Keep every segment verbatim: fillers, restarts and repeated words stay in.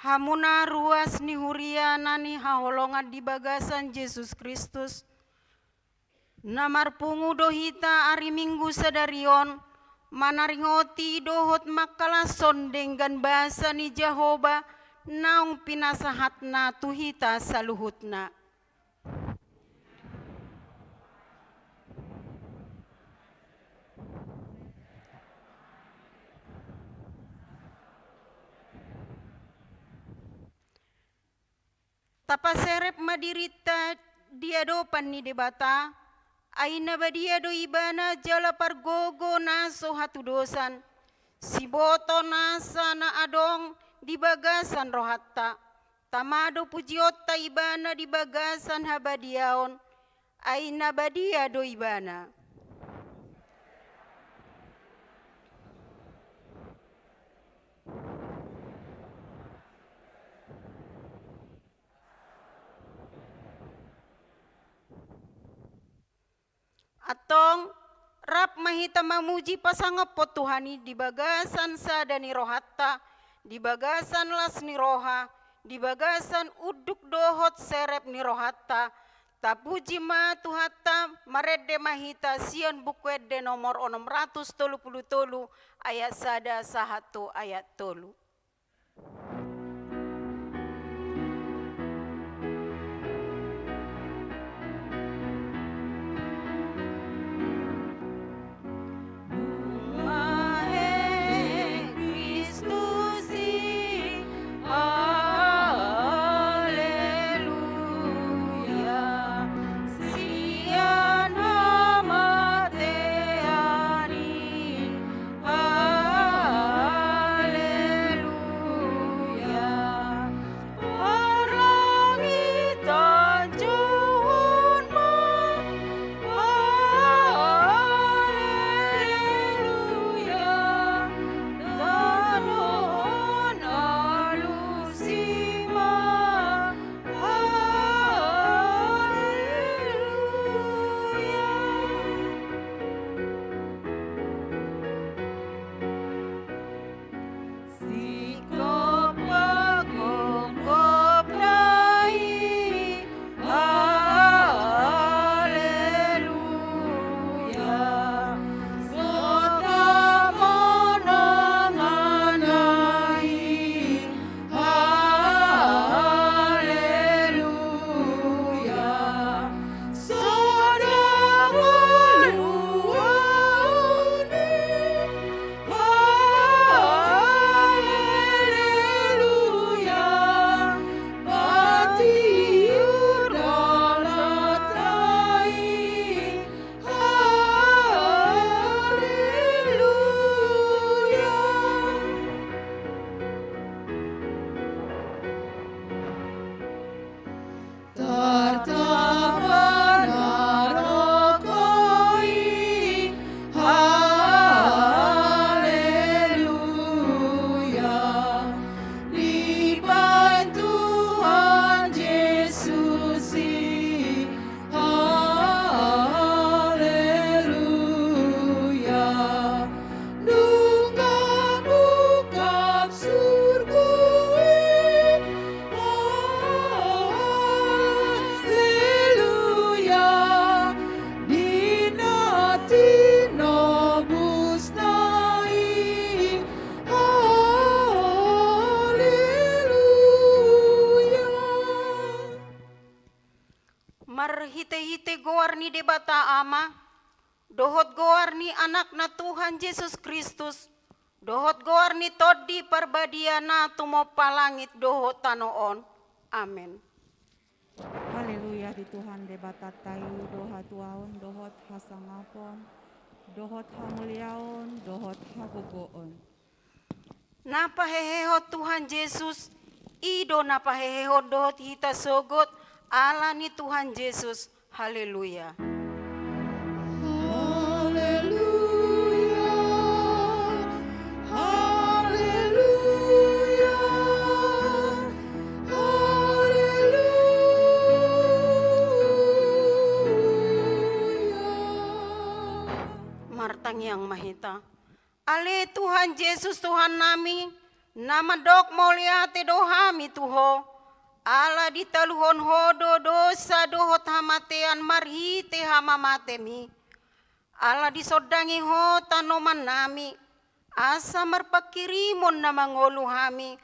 Hamuna ruas ni huria na hinaholongan di bagasan Jesus Kristus, na marpungu do hita ari Minggu sadari on, manaringoti dohot mangkalashon denggan basa ni Jahowa naung pinasahatna tu hita saluhutna. Tapaserep ma dirinta di adopan ni Debata, ai na badia do Ibana jala pargogo na so hatudosan, siboto nasa na adong di bagasan rohanta. Tama do pujionta Ibana di bagasan habadiaon, ai na badia do Ibana. Antong, rap ma hita mamuji pasangaphon Tuhan i di bagasan sada ni rohanta, di bagasan las ni roha, di bagasan unduk dohot serep ni rohanta. Tapuji ma Tuhanta, marende ma hita sian Buku Ende nomor onom ratus tolu pulu tolu, ayat sada sahat tu ayat tolu. Marhitehite goar ni Debata Ama, dohot goar ni Anakna Tuhan Jesus Kristus, dohot goar ni Tondi Parbadia na tumompa langit dohot tano on. Amen. Haleluya di Tuhan Debatanta i do hatuaon, dohot hasangapon, dohot hamuliaon, dohot hagogoon. Na pahehehon Tuhan Jesus, i do na pahehehon dohot hita sogot, ala ni Tuhan Jesus. Haleluya. Haleluya. Haleluya. Haleluya. Martangiang ma hita. Ale Tuhan Jesus, Tuhan nami, Na mandok mauliate do hami tu Ho, ala ditaluhon Ho do dosa dohot hamatean marhite hamamatemi. Ala disondangi Ho tanomannami, asa marpanghirimon na mangolu hami,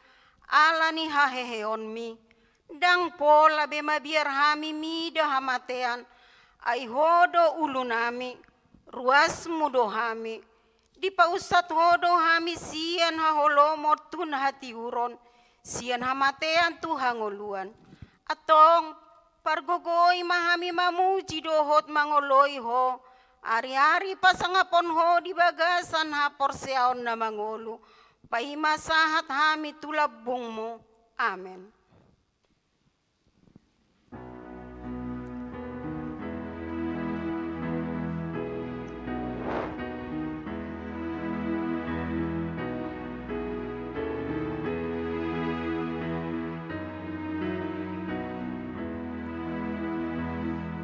ala ni haheheonmi. Ndang pola be mabiar hami mida hamatean, ai Ho do ulunami, ruasmu do hami. Dipaunsat Ho do hami sian haholomon tu hatiuron, sian hamatean tu hangoluan. Antong, pargogoi ma hami mamuji dohot mangoloi Ho, ariari pasangaphon Ho di bagasan haporseaon na mangolu, paima sahat hami tu lambungmu. Amen.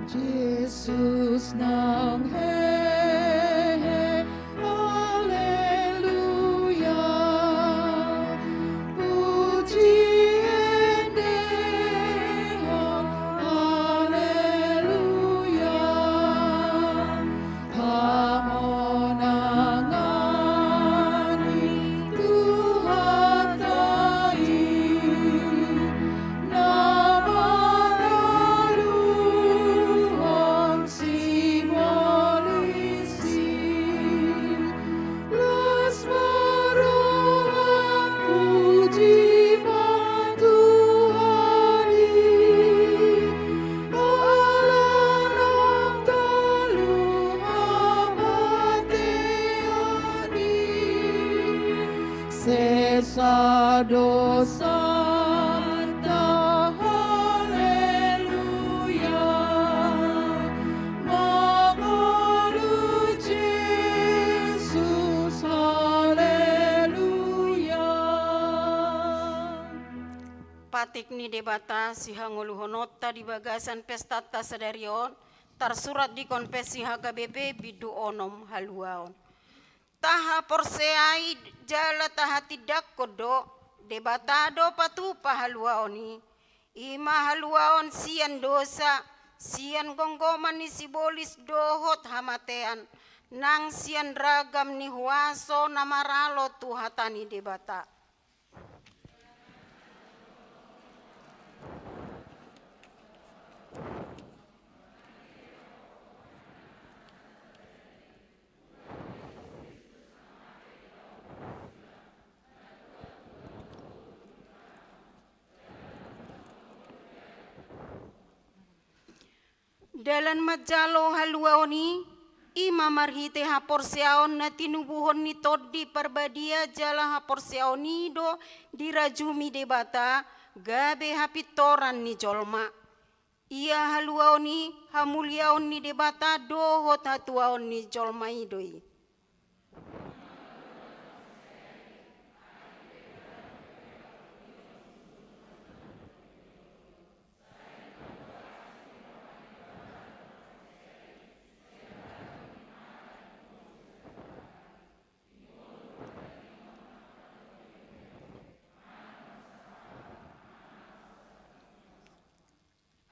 Jesus nang hehe, haleluya. Puji endehon, haleluya. Hamonangan ni Tuhanta i, na mangoluhon sibolis i. Las ma roham, puji ma Tuhan i, ala nang talu hamatean i. Sesa dosanta, haleluya. Mangolu Jesus, haleluya. Patik ni Debata sihangoluhononta di bagasan pestanta sadari on, tarsurat di Konfesi H K B P bindu onom, haluaon. Tahaporseai jala tahatindangkon do, Debata do patupa haluaon i. I ma haluaon sian dosa, sian gomgoman ni sibolis dohot hamatean, nang sian ragam ni huaso na maralo tu hata ni Debata. Dalan manjalo haluaon i, i ma marhite haporseaon na tinubuhon ni Tondi Parbadia, jala haporseaon i do dirajumi Debata gabe hapintoran ni jolma. Ia haluaon i hamuliaon ni Debata dohot hatuaon ni jolma i do i.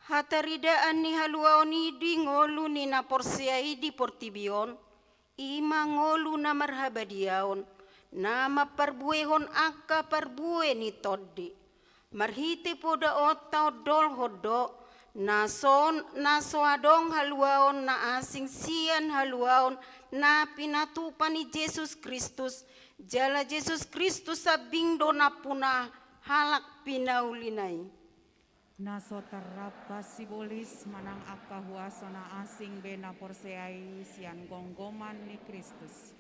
Hataridaan ni haluaon i di ngolu ni na porsea i di portibi on, i ma ngolu na marhabadiaon, na mamparbuehon angka parbue ni Tondi. Marhite poda on taondolhon do, na so, na so adong haluaon na asing sian haluaon na pinatupa ni Jesus Kristus, jala Jesus Kristus sambing do nampuna halak pinaulina i. Na so tarrampas sibolis manang angka huaso na asing be na porsea i sian gomgoman ni Kristus.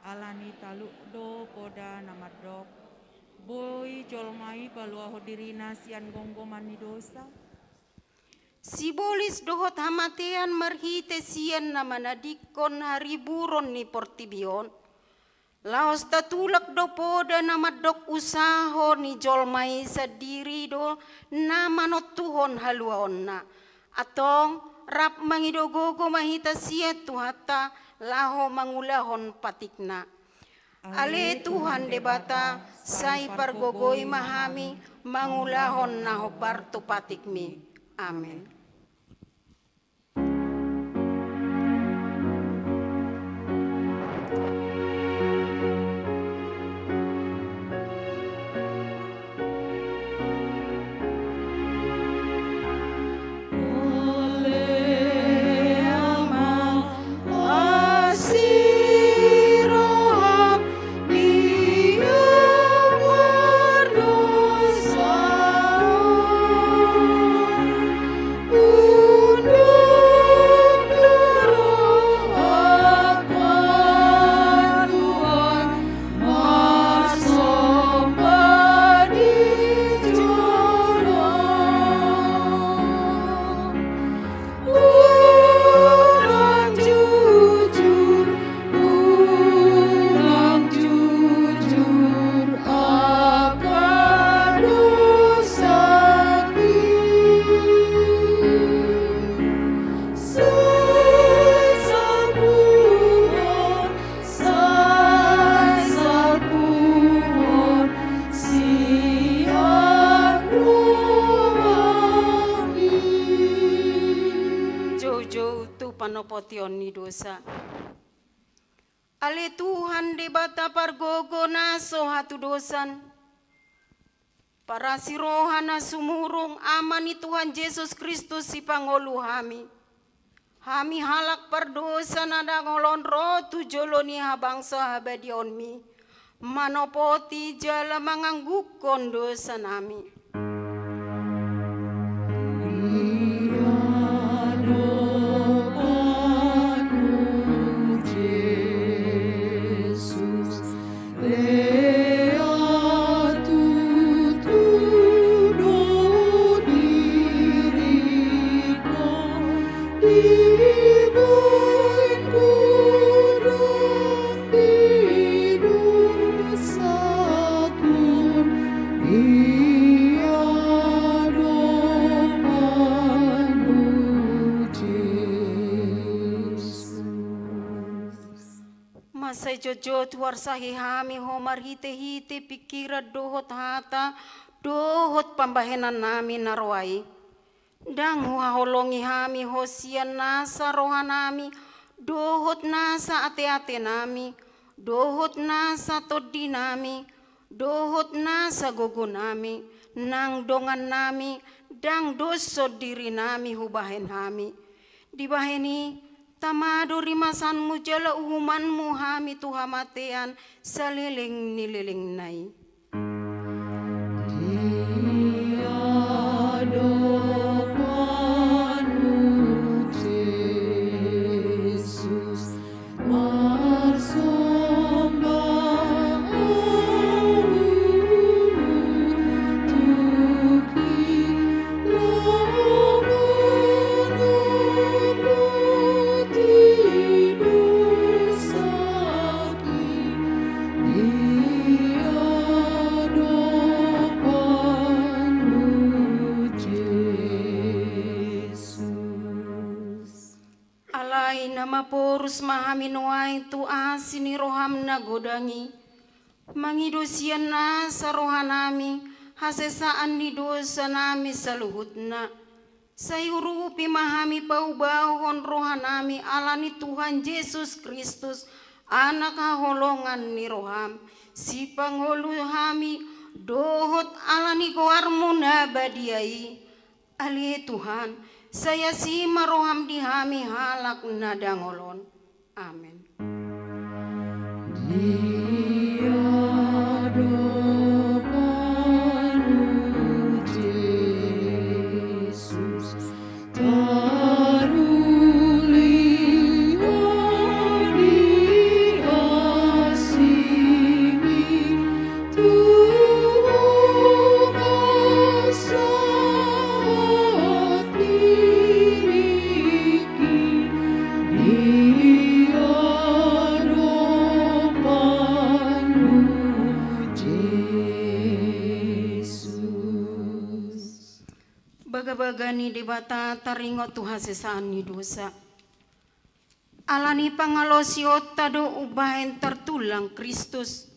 Ala ni taluk do poda na mandok, boi jolma i paluahon dirina sian gomgoman ni dosa. Sibolis dohot hamatean marhite sian na manadingkon hariburon ni portibi on. Laos tatulak do poda na mandok usaho ni jolma i sandiri do na manontuhon haluaonna. Antong, rap mangido gogo ma hita sian Tuhanta laho mangulahon patikna. Ale Tuhan Debata, sai pargogoi ma hami mangulahon na hombar tu patikmi. Amen. Joujou tu panopotion ni dosa. Ale Tuhan Debata pargogo na so hatudosan, parasi roha na sumurung, Ama ni Tuhan Jesus Kristus sipangolu hami. Hami halak pardosa na dangol on ro tu jolo ni habangso habadiaonmi, manopoti jala mangangguhon dosanami. Mansai jotjot huarsahi hami Ho marhitehite pingkiran dohot hata dohot pambahenannami na roa i. Ndang huhaholongi hami Ho sian nasa rohanami dohot nasa ateatenami dohot nasa tondinami dohot nasa gogonami, nang dongannami, ndang doshon dirinami hubahen hami. Dibahen i, tama do rimasanmu jala uhumanmu hami tu hamatean saleleng ni lelengna i. Di adopanmu, Jesus, marsomba ahu tu Ho, laho mangampuni dosaki di adopanmu, Jesus. Alai na maporus ma hami nuaeng tu asi ni roham na godang i, mangido sian nasa rohanami hasesaan ni dosanami saluhutna. Sai urupi ma hami paubahon rohanami ala ni Tuhan Jesus Kristus, Anak haholongan ni roham, sipangolu hami, dohot ala ni goarmu na badia i. Ale Tuhan, sai asi ma roham di hami halak na dangol on. Amen. Di adopanmu, Jesus, taruli ho di asimi, tu ho ma sahat diringki di adopanmu, Jesus. Bagabaga ni Debata taringot tu hasesaan ni dosa. Ala ni pangalaosionta do umbahen tartu Ulang Kristus.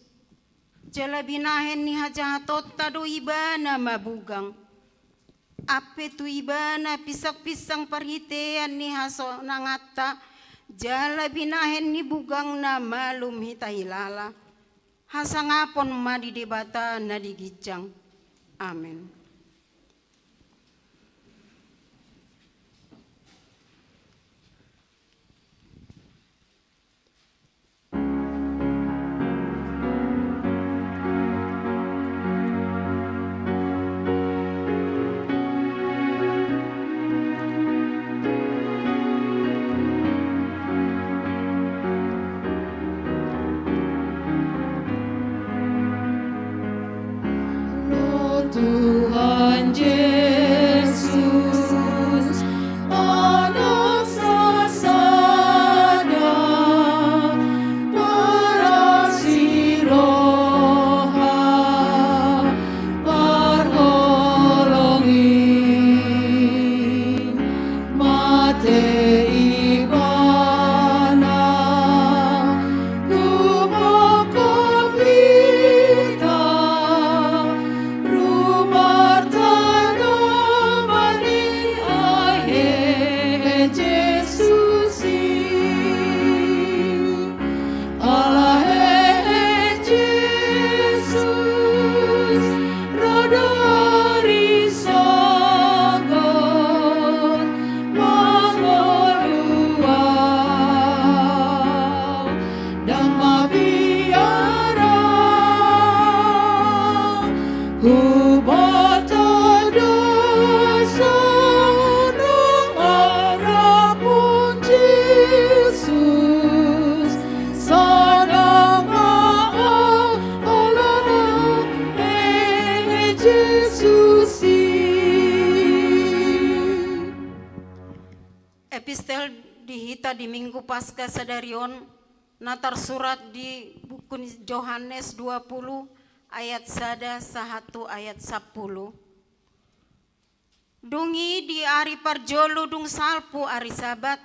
Jala binahen ni hajahatonta do ibana mabugang. Ampe tu ibana pinsangpinsang parhitean ni hasonanganta, jala binahen ni bugangna malum hita hilala. Hasangapon ma di Debata na di ginjang. Amen. Tuhan Jesus, Anak sasada, paras ni roha parholong i, mate ibana, humongkop hita, rumarta do mani ahe Jesus i. Ala hehe Jesus, ro do ari sogot mangolu au. Ndang mabiar au huboto dosa, nunga rap Ho Jesus, sada ma au olo, hehe Jesus i. Epistel di hita di Minggu Paskah sadari on, na tarsurat di buku ni Johannes dua pulu ayat sada sahat tu ayat sampulu. Dung i di ari parjolo dung salpu ari Sabat,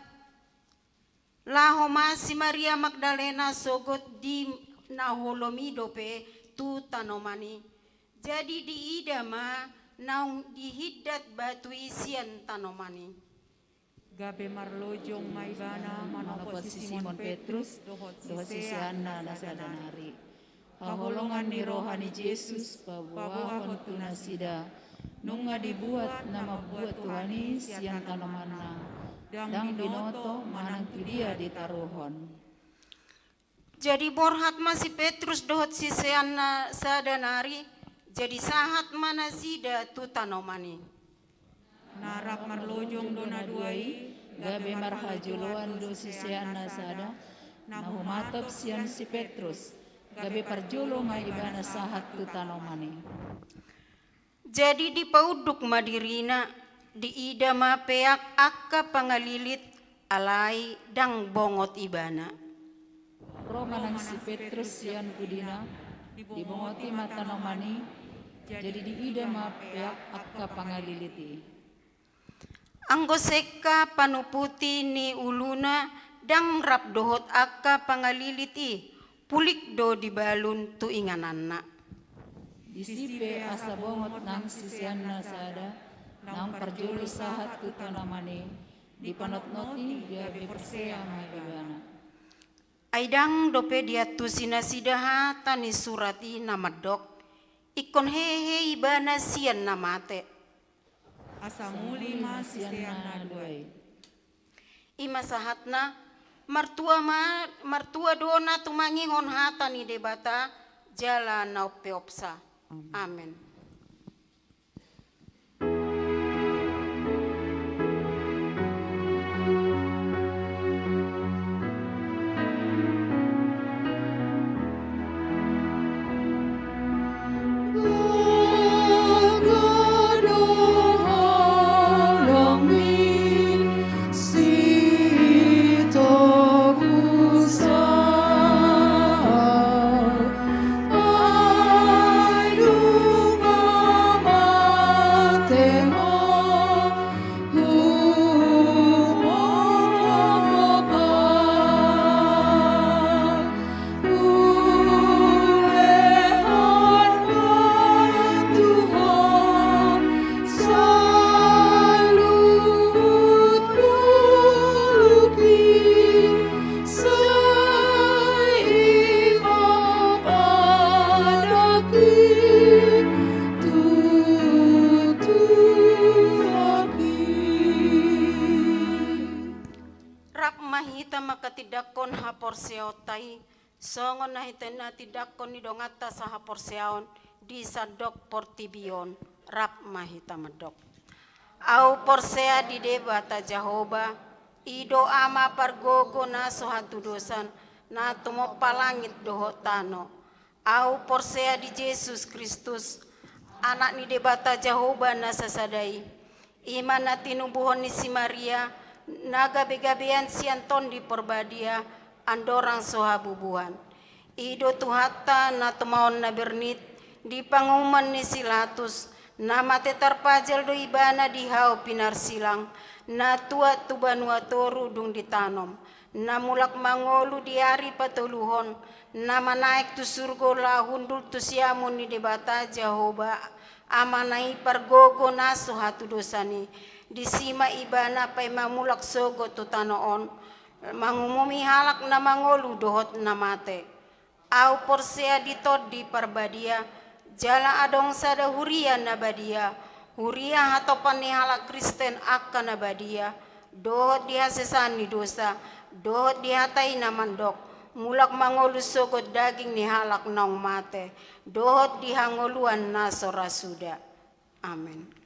laho ma si Maria Magdalena sogot di na holom i dope tu tanoman i. Jadi diida ma naung dihindat batu i sian tanoman i. Gabe marlojong ma ibana manopot si Simon Petrus dohot siseanna na sada nari. Haholongan ni roha ni Jesus paboahon tu nasida, nunga dibuat na mambuat Tuhan i sian tanomanna, ndang binoto manang tu dia ditaruhon. Jadi borhat ma si Petrus dohot siseanna sada nari, jadi sahat ma nasida tu tanoman i. Na rap marlojong do na dua i, gabe marhajoloan do siseanna sada, na humatop sian si Petrus, gabe parjolo ma ibana sahat tu tanoman i. Jadi dipaunduk ma dirina, diida ma peak angka pangalilit, alai ndang bongot ibana. Ro ma nang si Petrus sian pudina, dibongoti ma tanoman i, jadi diida ma peak angka pangalilit i. Anggo sengka panuputi ni uluna ndang rap dohot angka pangalilit i, pulik do dibalun tu ingananna. Disi pe asa bongot nang siseanna sada, naung parjolo sahat tu tanoman i, dipanotnoti gabe porsea ma ibana. Ai ndang dope diantusi nasida hata ni surat i na mandok, ingkon hehe ibana sian na mate. Asa muli ma siseanna dua i. I ma sahatna, martua ma, martua do na tumangihon hata ni Debata, jala na umpeopsa. Amen. Amen. Songon na hita na tindanghon ni donganta sahaporseaon di sandok portibi on, rap ma hita mandok. Au porsea di Debata Jahowa, i do Ama pargogo na so hatudosan, na tumompa langit dohot tano. Au porsea di Jesus Kristus, Anak ni Debata Jahowa na sasada i. I ma na tinubuhon ni si Maria, na gabegabean sian Tondi Porbadia, andorang so habubuhan. I do Tuhanta na tumaon na bernit, di pangumuman ni si Latus, na mate tarpajal do ibana di hau pinarsilang, na tuat tu banua toru dung ditanom, na mulak mangolu di ari patoluhon, na manaek tu surgo laho hundul tu siamun ni Debata Jahowa, Amana i pargogo na so hatudosan i. Disi ma ibana paima mulak sogot tu tano on, mangumumi halak na mangolu dohot na mate. Au porsea di Tondi Parbadia, jala adong sada huria na badia, huria hatopan ni halak Kristen angka na badia, dohot di hasesaan ni dosa, dohot di hata i na mandok, mulak mangolu sogot daging ni halak naung mate, dohot di hangoluan na so ra suda. Amen.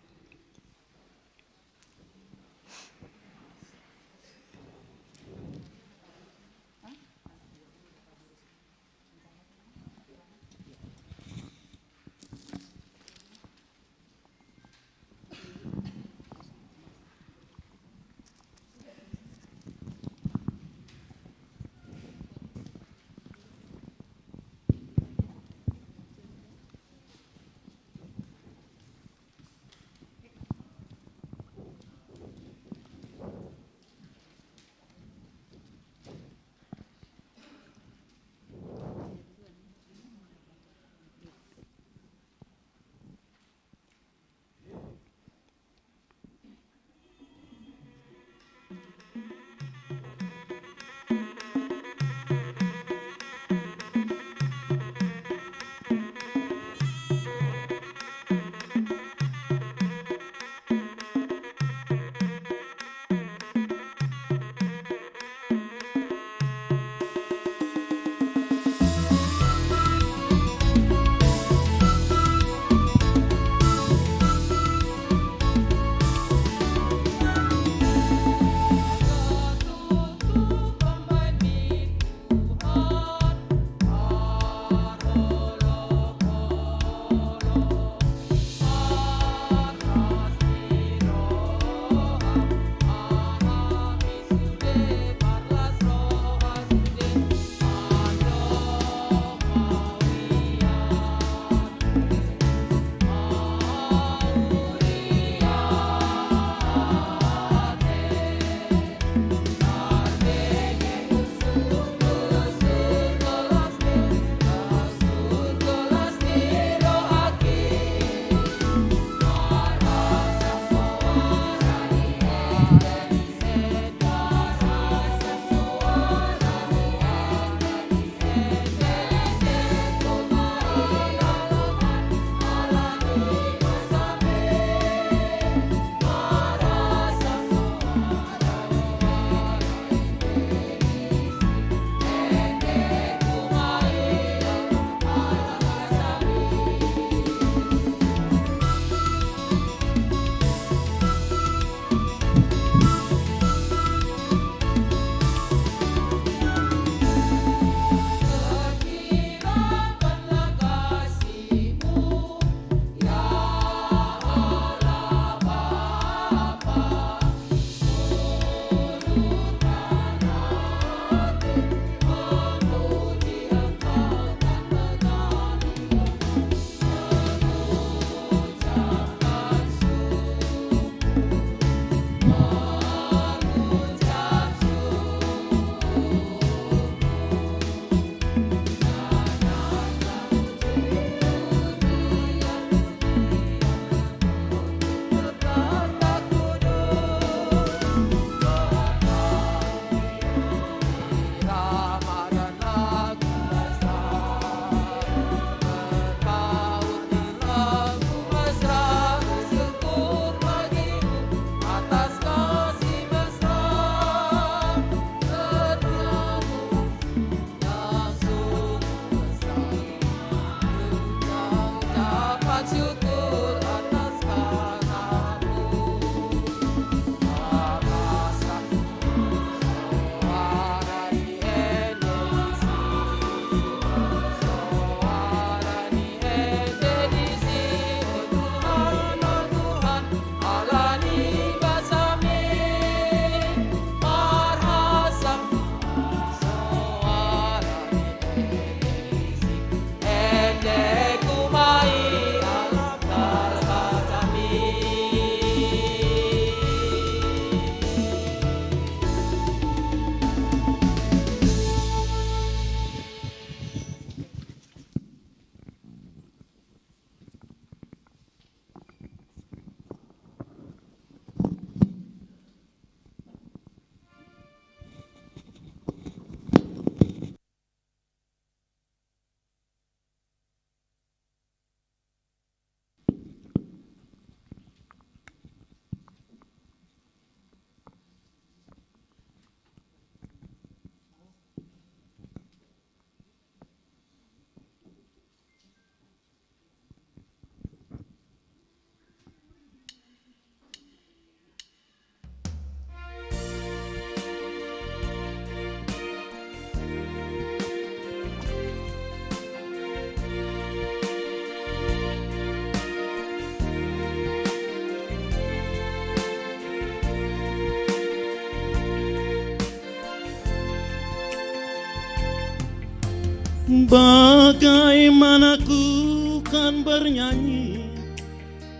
Bagaimana ku kan bernyanyi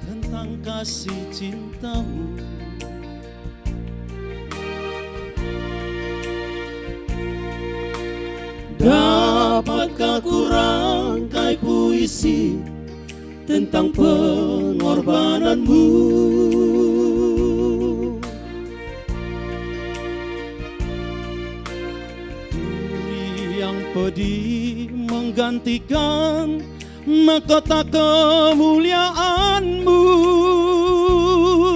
tentang kasih cintamu? Dapatkah ku rangkai puisi tentang pengorbananmu? Duri yang pedih menggantikan mahkota kemuliaan-Mu,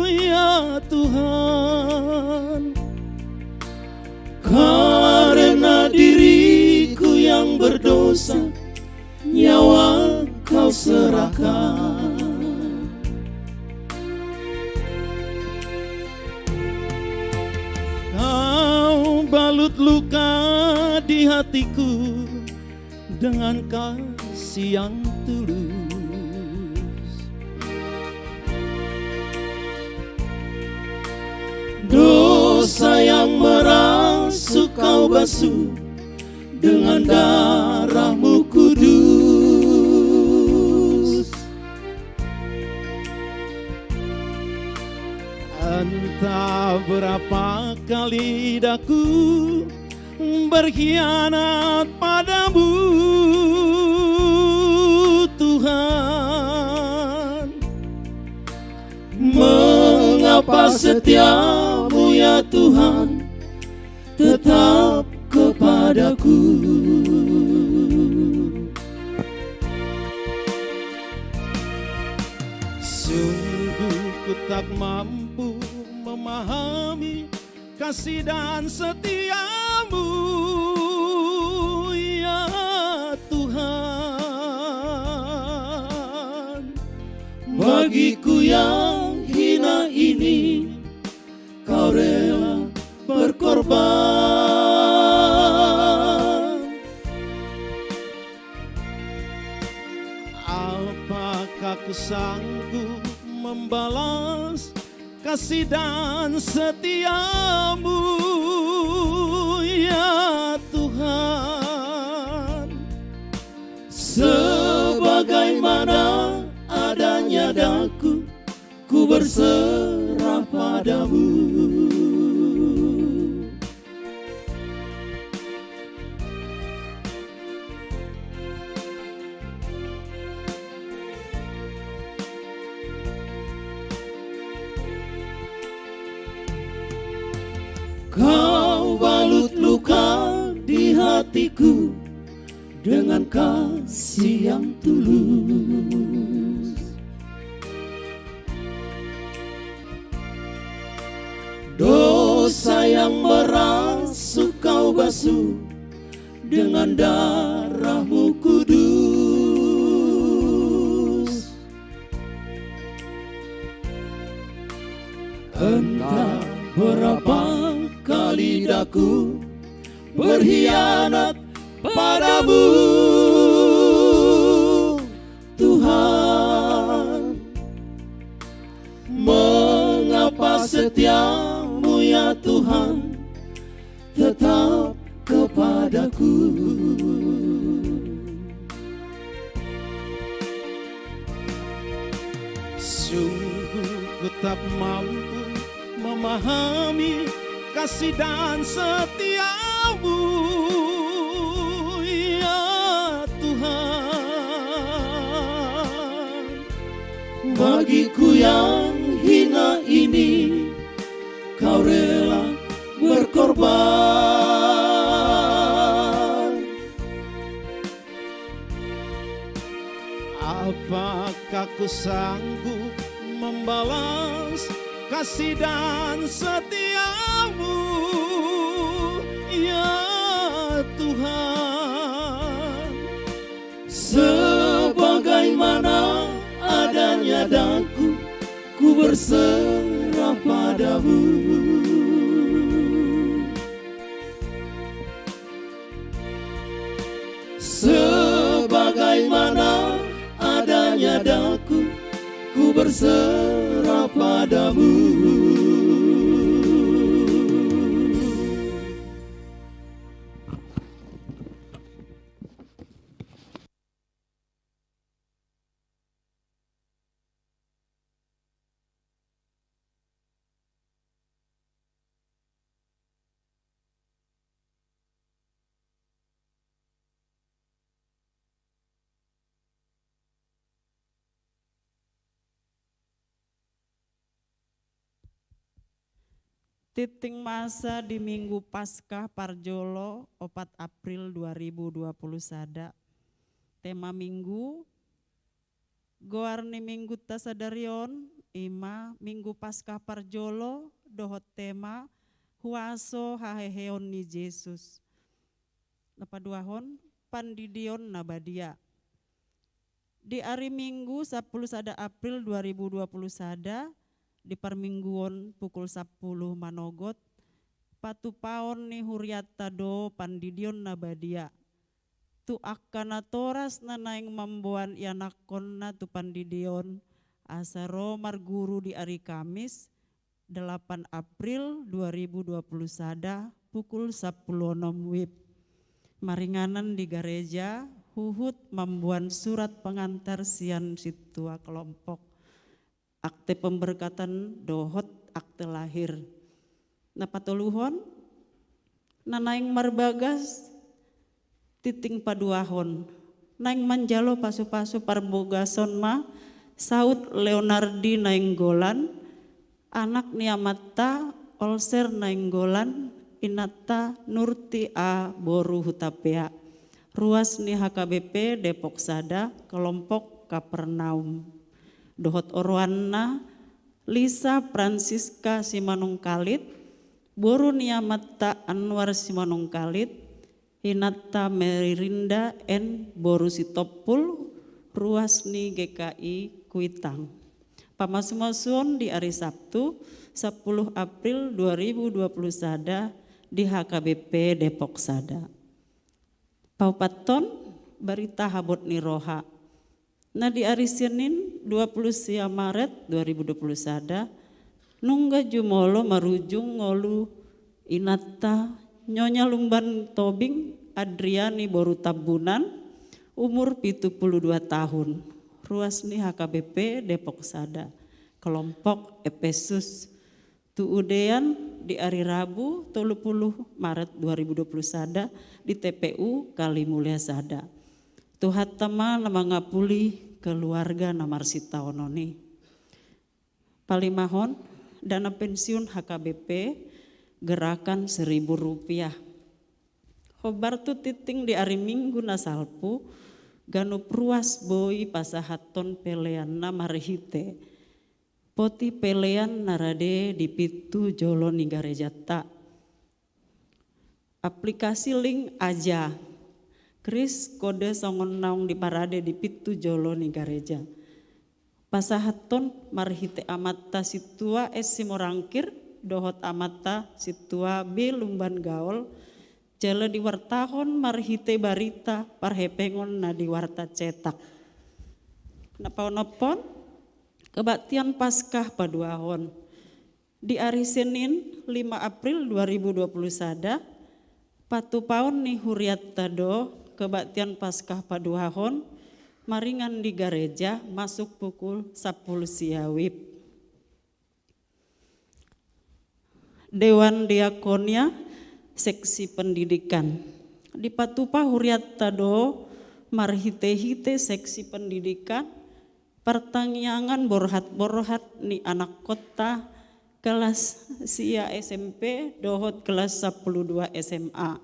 ya Tuhan. Karena diriku yang berdosa, nyawa Kau serahkan. Kau balut luka di hatiku dengan kasih yang tulus. Dosa yang merasuk Kau basuh dengan darah-Mu kudus. Entah berapa kali daku berkhianat pada-Mu, Tuhan. Mengapa setia-Mu, ya Tuhan, tetap kepadaku? Sungguh ku tak mampu memahami kasih dan setia-Mu, ya Tuhan. Bagiku yang hina ini, Kau rela berkorban. Apakah ku sanggup membalas kasih dan setia-Mu, ya Tuhan? Sebagaimana adanya daku, ku berserah pada-Mu. Kau balut luka di hatiku dengan kasih yang tulus. Dosa yang merasuk Kau basuh dengan darah-Mu kudus. Entah berapa kali daku berkhianat pada-Mu, Tuhan. Mengapa setia-Mu, ya Tuhan, tetap kepadaku? tak mampu memahami kasih dan setiamu, ya Tuhan. Bagiku yang hina ini, Kau rela berkorban. Apakah ku sanggup membalas kasih dan setiamu, ya Tuhan? Sebagaimana adanya daku, ku berserah padamu. Sebagaimana adanya daku, ku berserah padamu. Tingting masa di Minggu Paskah parjolo, opat April dua ribu dua puluh sada. Tema Minggu, goar ni Minggunta sadari on i ma Minggu Paskah parjolo dohot tema huaso haheheon ni Jesus. Na paduahon, pandidion na badia. Di ari Minggu sampulu sada April dua ribu dua puluh sada, di parmingguon pukul sampulu manogot, patupaon ni hurianta do pandidion na badia tu angka natoras na naeng mamboan ianakkonna tu pandidion, asa ro marguru di ari Kamis, delapan April dua ribu dua puluh sada, pukul sampulu onom wib. Maringanan di gareja, huhut mamboan surat pengantar sian sintua kelompok. Akte pemberkatan dohot akte lahir. Na patoluhon, na naeng marbagas tingting paduahon, naeng manjalo pasupasu parbagason ma saut Leonardi Nainggolan, anak ni amanta Olser Nainggolan, inanta Nurti A boru Hutapea, ruas ni H K B P Depok sada, kelompok Kapernaum. Dohot oroanna Lisa Francisca Simanungkalit, boru ni amanta Anwar Simanungkalit, inanta Merinda N boru Sitompul, ruas ni G K I Kuitang. Pamasumasuon di ari Sabtu, sampulu April dua ribu dua puluh sada, di H K B P Depok sada. Paopathon, barita habot ni roha. Na di ari Senin, dua puluh sia Maret dua ribu dua puluh sada, nunga jumolo marujung ngolu inanta Nyonya Lumban Tobing Adriani boru Tambunan, umur pitu puluh dua tahun, ruas ni H K B P Depok sada, kelompok Efesus. Tu udean di ari Rabu, tolu puluh Maret dua ribu dua puluh sada, di T P U Kalimulia sada. Tuhanta ma na mangapuli keluarga na marsitaonon i. Palimahon, dana pensiun H K B P, gerakan seribu rupiah. Hombar tu tingting di ari Minggu na salpu, ganup ruas boi pasahathon peleanna marhite poti pelean na rade di pintu jolo ni garejanta. Aplikasi link aja, kris kode songon naung diparade di pintu jolo ni gareja. Pasahathon marhite amanta Sintua S Simorangkir dohot amanta Sintua B Lumban Gaol, jala diwartahon marhite barita parhepengon na di warta cetak. Na paonomhon, kebaktian Paskah paduahon. Di ari Senin, lima April dua ribu dua puluh sada, patupaon ni hurianta do kebaktian Paskah paduahon, maringan di gareja, masuk pukul sampulu sia wib. Dewan Diakonia Seksi Pendidikan. Dipatupa huriatta do marhite-hite Seksi Pendidikan partangiangan borhat-borhat ni anakkonta kelas sia S M P dohot kelas sampulu dua S M A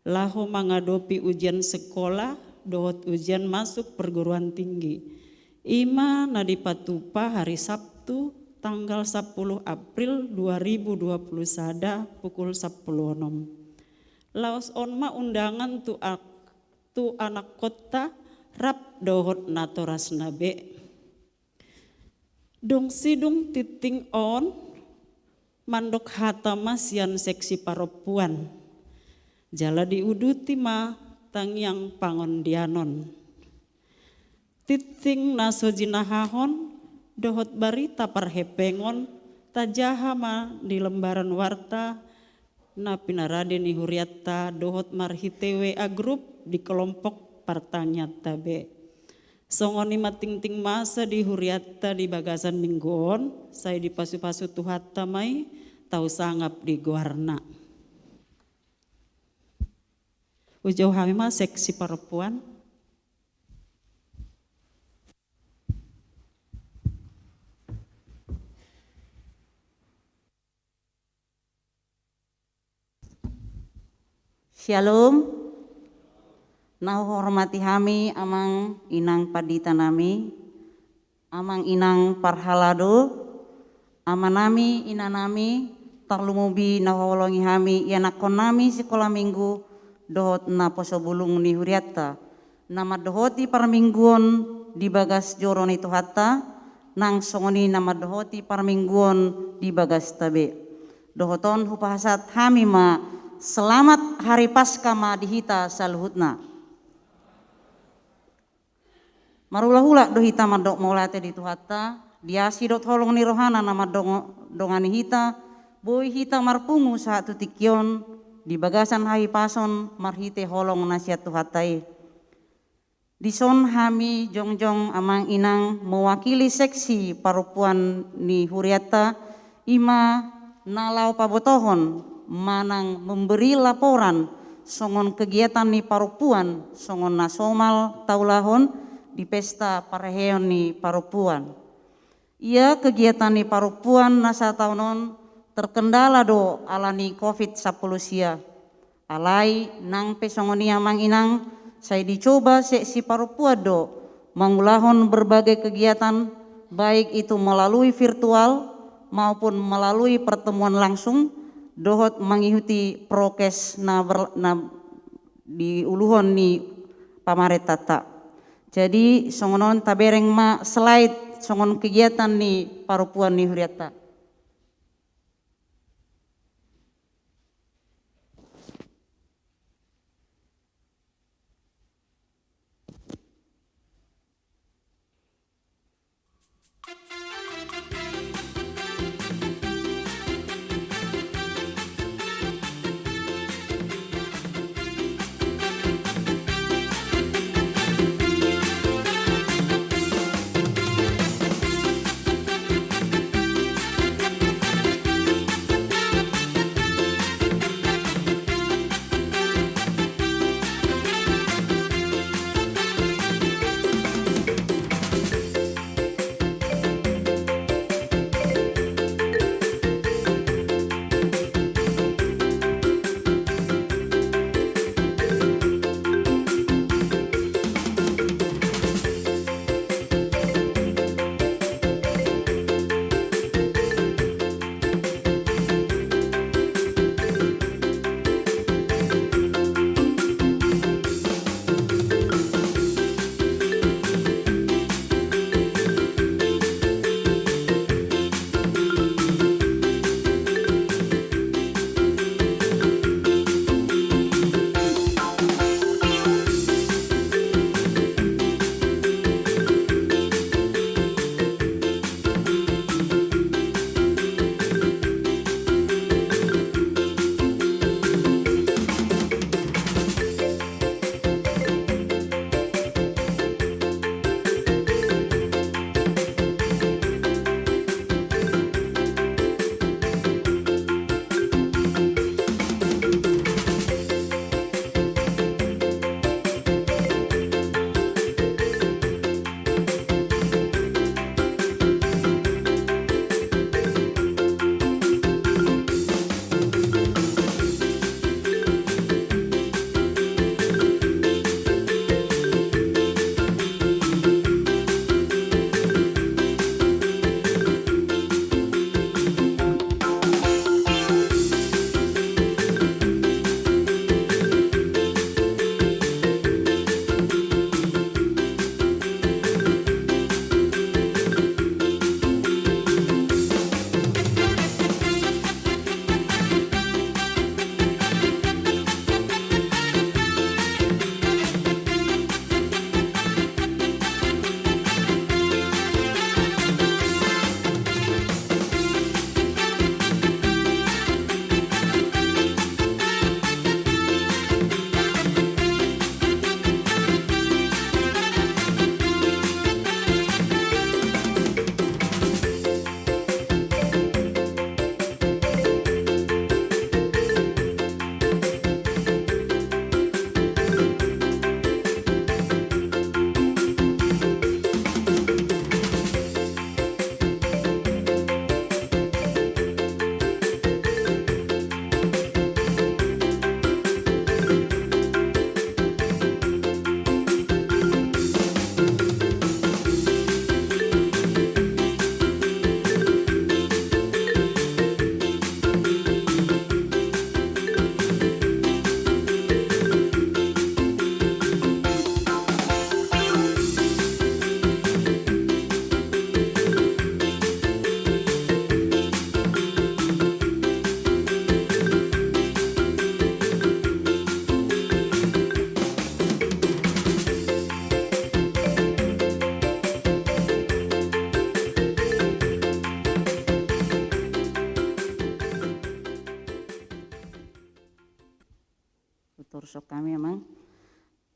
laho mangadopi ujian sekolah dohot ujian masuk perguruan tinggi. I ma na dipatupa hari Sabtu tanggal sampulu April dua ribu dua puluh sada pukul sampulu onom. Laos on ma undangan tu ak-, tu anakkonta rap dohot natorasna be. Dung sidung tingting on mandok hata ma sian Seksi Parompuan. Jala diuduti ma tangiang pangondianon. Tingting na so jinahahon dohot barita parhepengon tajaha ma di lembaran warta na pinarade ni huriatta dohot marhite W A grup di kelompok partangiangta be. Songon i ma tingting masa di huriatta di bagasan minggu on, sai dipasu-pasu Tuhanta ma i tau sangap di goarna. Hujou hami ma Seksi Parompuan. Syalom. Na huhormati hami amang inang pandita nami, amang inang parhalado, ama nami, ina nami, tarlumobi na huhaholongi hami ianakhon nami sikola minggu dohot naposo bulung ni huriatta na mandohoti parmingguon di bagas joro ni Tuhanta, nang songon i na mandohoti parmingguon di bagasta be. Dohot on hupasahat hami ma selamat Hari Paskah ma di hita saluhutna. Marhula-hula do hita mandok mauliate di Tuhanta, di asi dohot holong ni rohana na mandongo-, dongani hita, boi hita marpungu sahat tu tingki on di bagasan hahipason marhite holong na sian Tuhanta i. Dison hami jongjong amang inang mewakili Seksi Parompuan ni huriatta, i ma na laho pabotohon manang memberi laporan songon kegiatan ni parompuan songon na somal taulahon di pesta parheheon ni parompuan. Ia kegiatan ni parompuan na sataon on terkendala do ala ni covid sampulu sia. Alai nang pe songon i amang inang, sai dicoba Seksi Parompuan do mangulahon berbagai kegiatan, baik itu melalui virtual maupun melalui pertemuan langsung, dohot mengikuti prokes na ber-, na diuluhon ni pamarentanta. Jadi songon on tabereng ma slide songon kegiatan ni parompuan ni huriatta.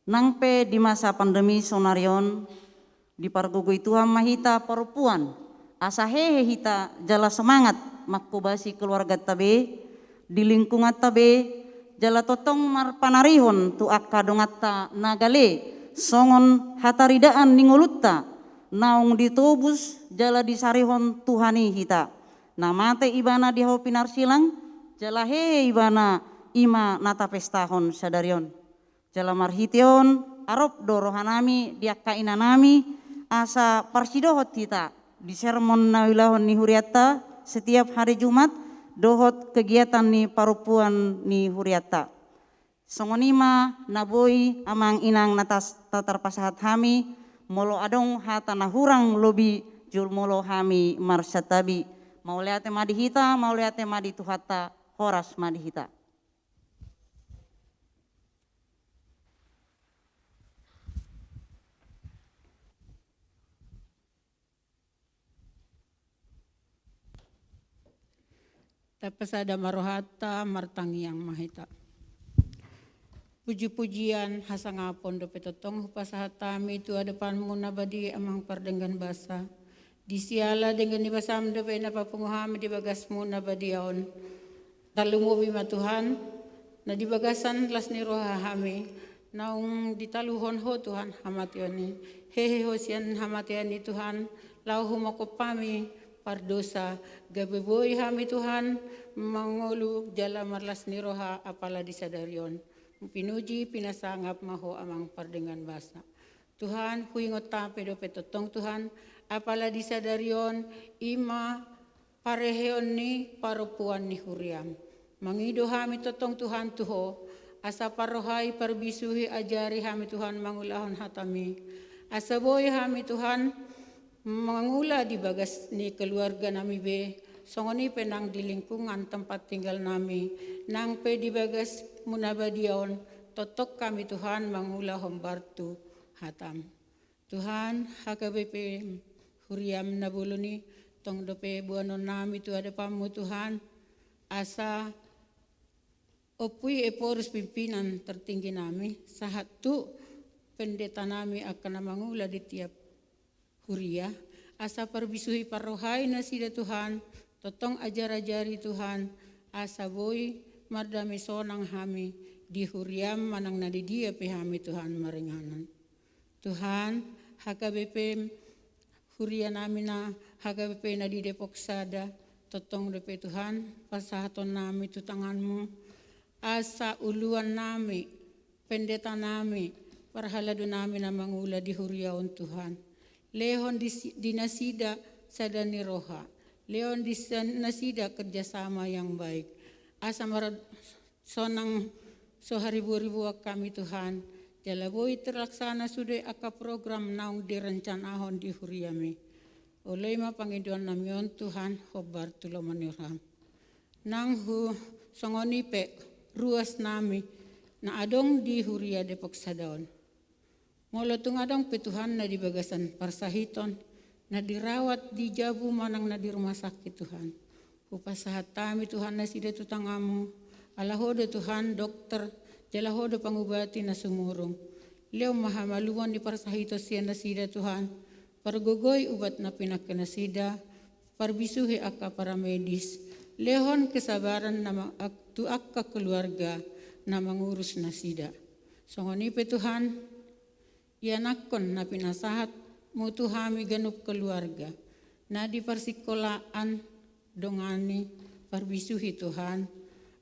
Nang pe di masa pandemi sonari on, dipargogoi Tuhan ma hita parompuan, asa hehe hita jala semangat manghobasi keluarganta be, di lingkunganta be, jala tongtong marpanarihon tu angka donganta na gale, songon hataridaan ni ngolunta, naung ditobus jala disarihon Tuhan i hita. Na mate ibana di hau pinarsilang, jala hehe ibana, i ma na tapestahon sadari on. Jala marhite on, arop do rohanami di angka inanami, asa parsidohot hita di sermon na ulahon ni hurianta setiap hari Jumat, dohot kegiatan ni parompuan ni hurianta. Songon i ma na boi amang inang na tas-, tatarpasahat hami, molo adong hata na hurang lobi jumolo hami marsantabi. Mauliate ma di hita, mauliate ma di Tuhanta, horas ma di hita. Tapasada ma rohanta, martangiang ma hita. Puji-pujian, hasangapon dope tongtong hupasahat hami tu adopanmu na badia, amang pardenggan basa. Di siala denggan ni basam dope na papungu hami di bagasmu na badia on. Tarlumobi ma Tuhan, na di bagasan las ni roha hami, naung ditaluhon Ho Tuhan hamateon i. Hehe Ho sian hamatean i Tuhan, laho humongkop hami pardosa, gabe boi hami Tuhan mangolu jala marlas ni roha apala di sadari on. Pinuji, pinasangap ma Ho amang pardenggan basa. Tuhan, huingot hape dope tongtong Tuhan, apala di sadari on, i ma pareheon ni parompuan ni huriam. Mangido hami tongtong Tuhan tu Ho, asa parrohai, parbisuhi, ajari hami Tuhan mangulahon hatami. Asa boi hami Tuhan mangula di bagas ni keluarga nami be, songon i pe nang di lingkungan tempat tinggal nami, nang pe di bagasmu na badia on, tongtong hami Tuhan mangula hombar tu hatam. Tuhan, H K B P huriam na bolon i, tong dope boanon nami tu adopanmu Tuhan, asa Ompu i Ephorus pimpinan tertinggi nami, sahat tu pendeta nami angka na mangula di tiap huria, asa parbisuhi parrohai nasida Tuhan, tongtong ajar-ajari Tuhan, asa boi mardame sonang hami di huriam manang na di dia pe hami Tuhan maringanan. Tuhan, H K B P huria nami na, H K B P na di Depok Sada, tongtong dope Tuhan, pasahaton nami tu tanganmu, asa uluan nami, pendeta nami, parhalado nami na mangula di huria on Tuhan. Lehon di si-, di nasida sada ni roha, lehon di sa-, nasida kerjasama yang baik. Asa mar-, sonang so haribu-ribuan hami Tuhan, jala boi terlaksana sude angka program naung direncanahon di huriami. Olo i ma pangidoan nami on Tuhan, hombar tu lomo ni roham. Nang hu-, songon i pe ruas nami na adong di huria Depok Sada on. Molo tung adong pe Tuhan na di bagasan parsahiton, na dirawat di jabu manang na di rumah sakit Tuhan, hupasahat hami Tuhan nasida tu tanganmu, ala Ho do Tuhan dokter, jala Ho do pangubati na sumurung. Lehon ma hamaluon ni parsahiton sian nasida Tuhan, pargogoi ubat na pinangke nasida, parbisuhi angka paramedis, lehon kesabaran na ma-, ak-, tu angka keluarga na mangurus nasida. Songon i pe Tuhan, ianakkon na pinasahatmu tu hami ganup keluarga, na di parsikolaan dongani, parbisuhi Tuhan.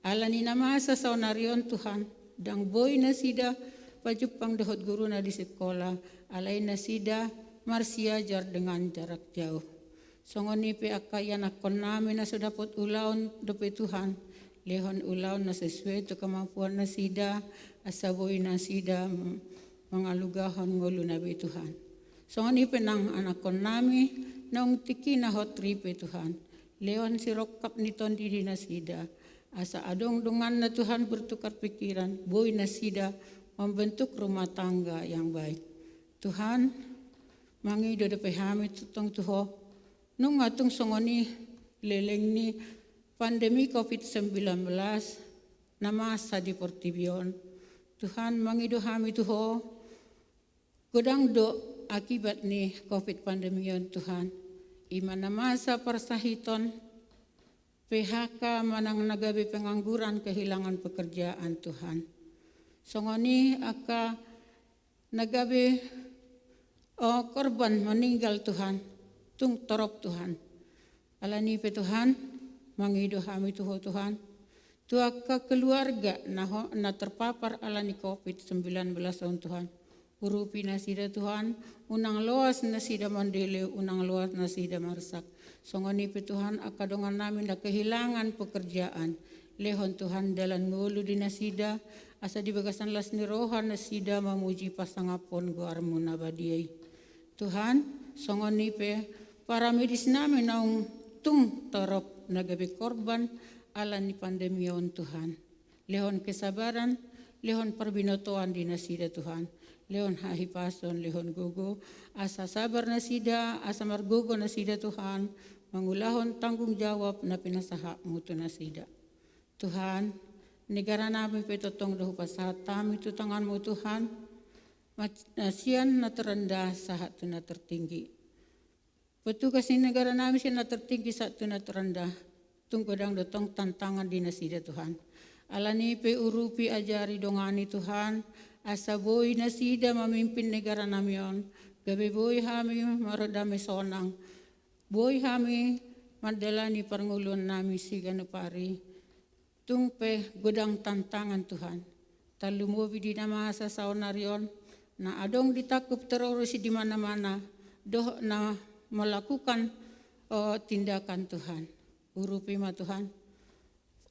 Ala ni na masa saonari on Tuhan, ndang boi nasida pajumpang dohot guruna di sikola, alai nasida marsiajar dengan jarak jauh. Songon i pe angka ianakkon nami na so dapot ulaon dope Tuhan, lehon ulaon na sesuai tu kemampuan nasida, asa boi nasida m-, mangalugahon ngoluna be Tuhan. Songon i pe nang anakkon nami naung tingkina hot ripe Tuhan, lehon sirongkap ni tondi di nasida, asa adong donganna Tuhan bertukar pikiran, boi nasida membentuk rumah tangga yang baik. Tuhan, mangido dope hami tongtong tu Ho, nunga tung songon i leleng ni pandemi covid sembilan belas na masa di portibi on, Tuhan, mangido hami tu Ho, godang do akibat ni covid pandemi on, Tuhan. I ma na masa parsahiton, P H K manang na gabe pengangguran, kehilangan pekerjaan, Tuhan. Songon i angka na gabe, o, korban meninggal, Tuhan, tung torop, Tuhan. Alani i pe, Tuhan, mangido hami tu Ho, Tuhan, tu angka keluarga na ho-, na terpapar alani covid sembilan belas on, Tuhan. Urupi nasida, Tuhan, unang loas nasida mandele, unang loas nasida marsak. Songon i pe, Tuhan, angka dongannami na kehilangan pekerjaan, lehon, Tuhan, dalan ngolu di nasida, asa di bagasan las ni roha nasida mamuji pasangaphon goarMu na badia i. Tuhan, songon i pe paramedisnami naung tung torop na gabe korban alani pandemi on, Tuhan. Lehon kesabaran, lehon parbinotoan di nasida, Tuhan. Lehon hahipason, lehon gogo, asa sabar nasida, asa margogo nasida, Tuhan, mangulahon tanggung jawab na pinasahatMu tu nasida. Tuhan, negaranami pe tongtong do hupasahat hami tu tanganMu, Tuhan, ma-, sian na terrendah sahat tu na tertinggi. Petugas ni negaranami sian na tertinggi sahat tu na terrendah, tung godang do tong tantangan di nasida, Tuhan. Alani i pe urupi, ajari, dongani, Tuhan, asa boi nasida mamimpin negaranami on, gabe boi hami mardame sonang, boi hami mandalani parngoluannami siganup ari. Tung pe godang tantangan, Tuhan. Tarlumobi di na masa saonari on, na adong ditangkup terrorist di mana-mana, dohot na melakukan, eh, tindakan, Tuhan. Urupi ma, Tuhan,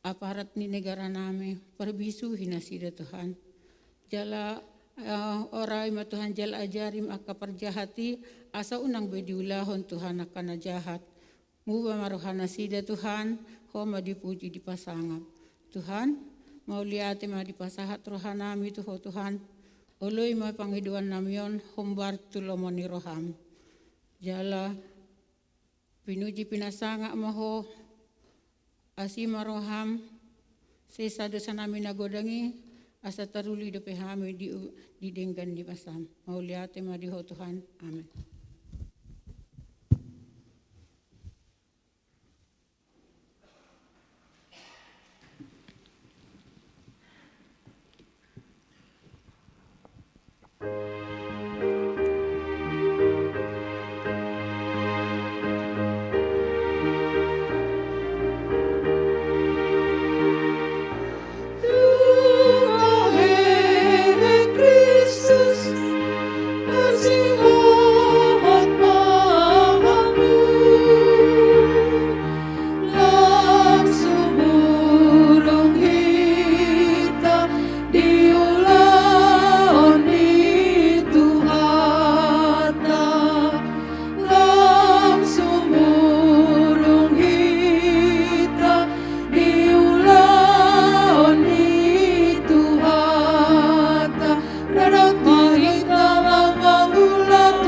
aparat ni negaranami, parbisuhi nasida, Tuhan. Jala, eh, orai ma, Tuhan, jala ajari ma angka parjahat i, asa unang be diulahon, Tuhan, angka na jahat. Muba ma roha nasida, Tuhan, Ho ma dipuji, dipasangap. Tuhan, mauliate ma dipasahat rohanami tu Ho, Tuhan. Oloi ma pangidoannami on hombar tu lomo ni rohaM. Jala pinuji pinasangap ma Ho, asi ma rohaM, sesa dosanami na godang i, asa taruli dope hami di, di denggan ni basaM. Mauliate ma di Ho, Tuhan. Amen. Lam sumurung hita di ulaon ni Tuhanta. Lam sumurung hita di ulaon ni Tuhanta. Rade ma hita mangula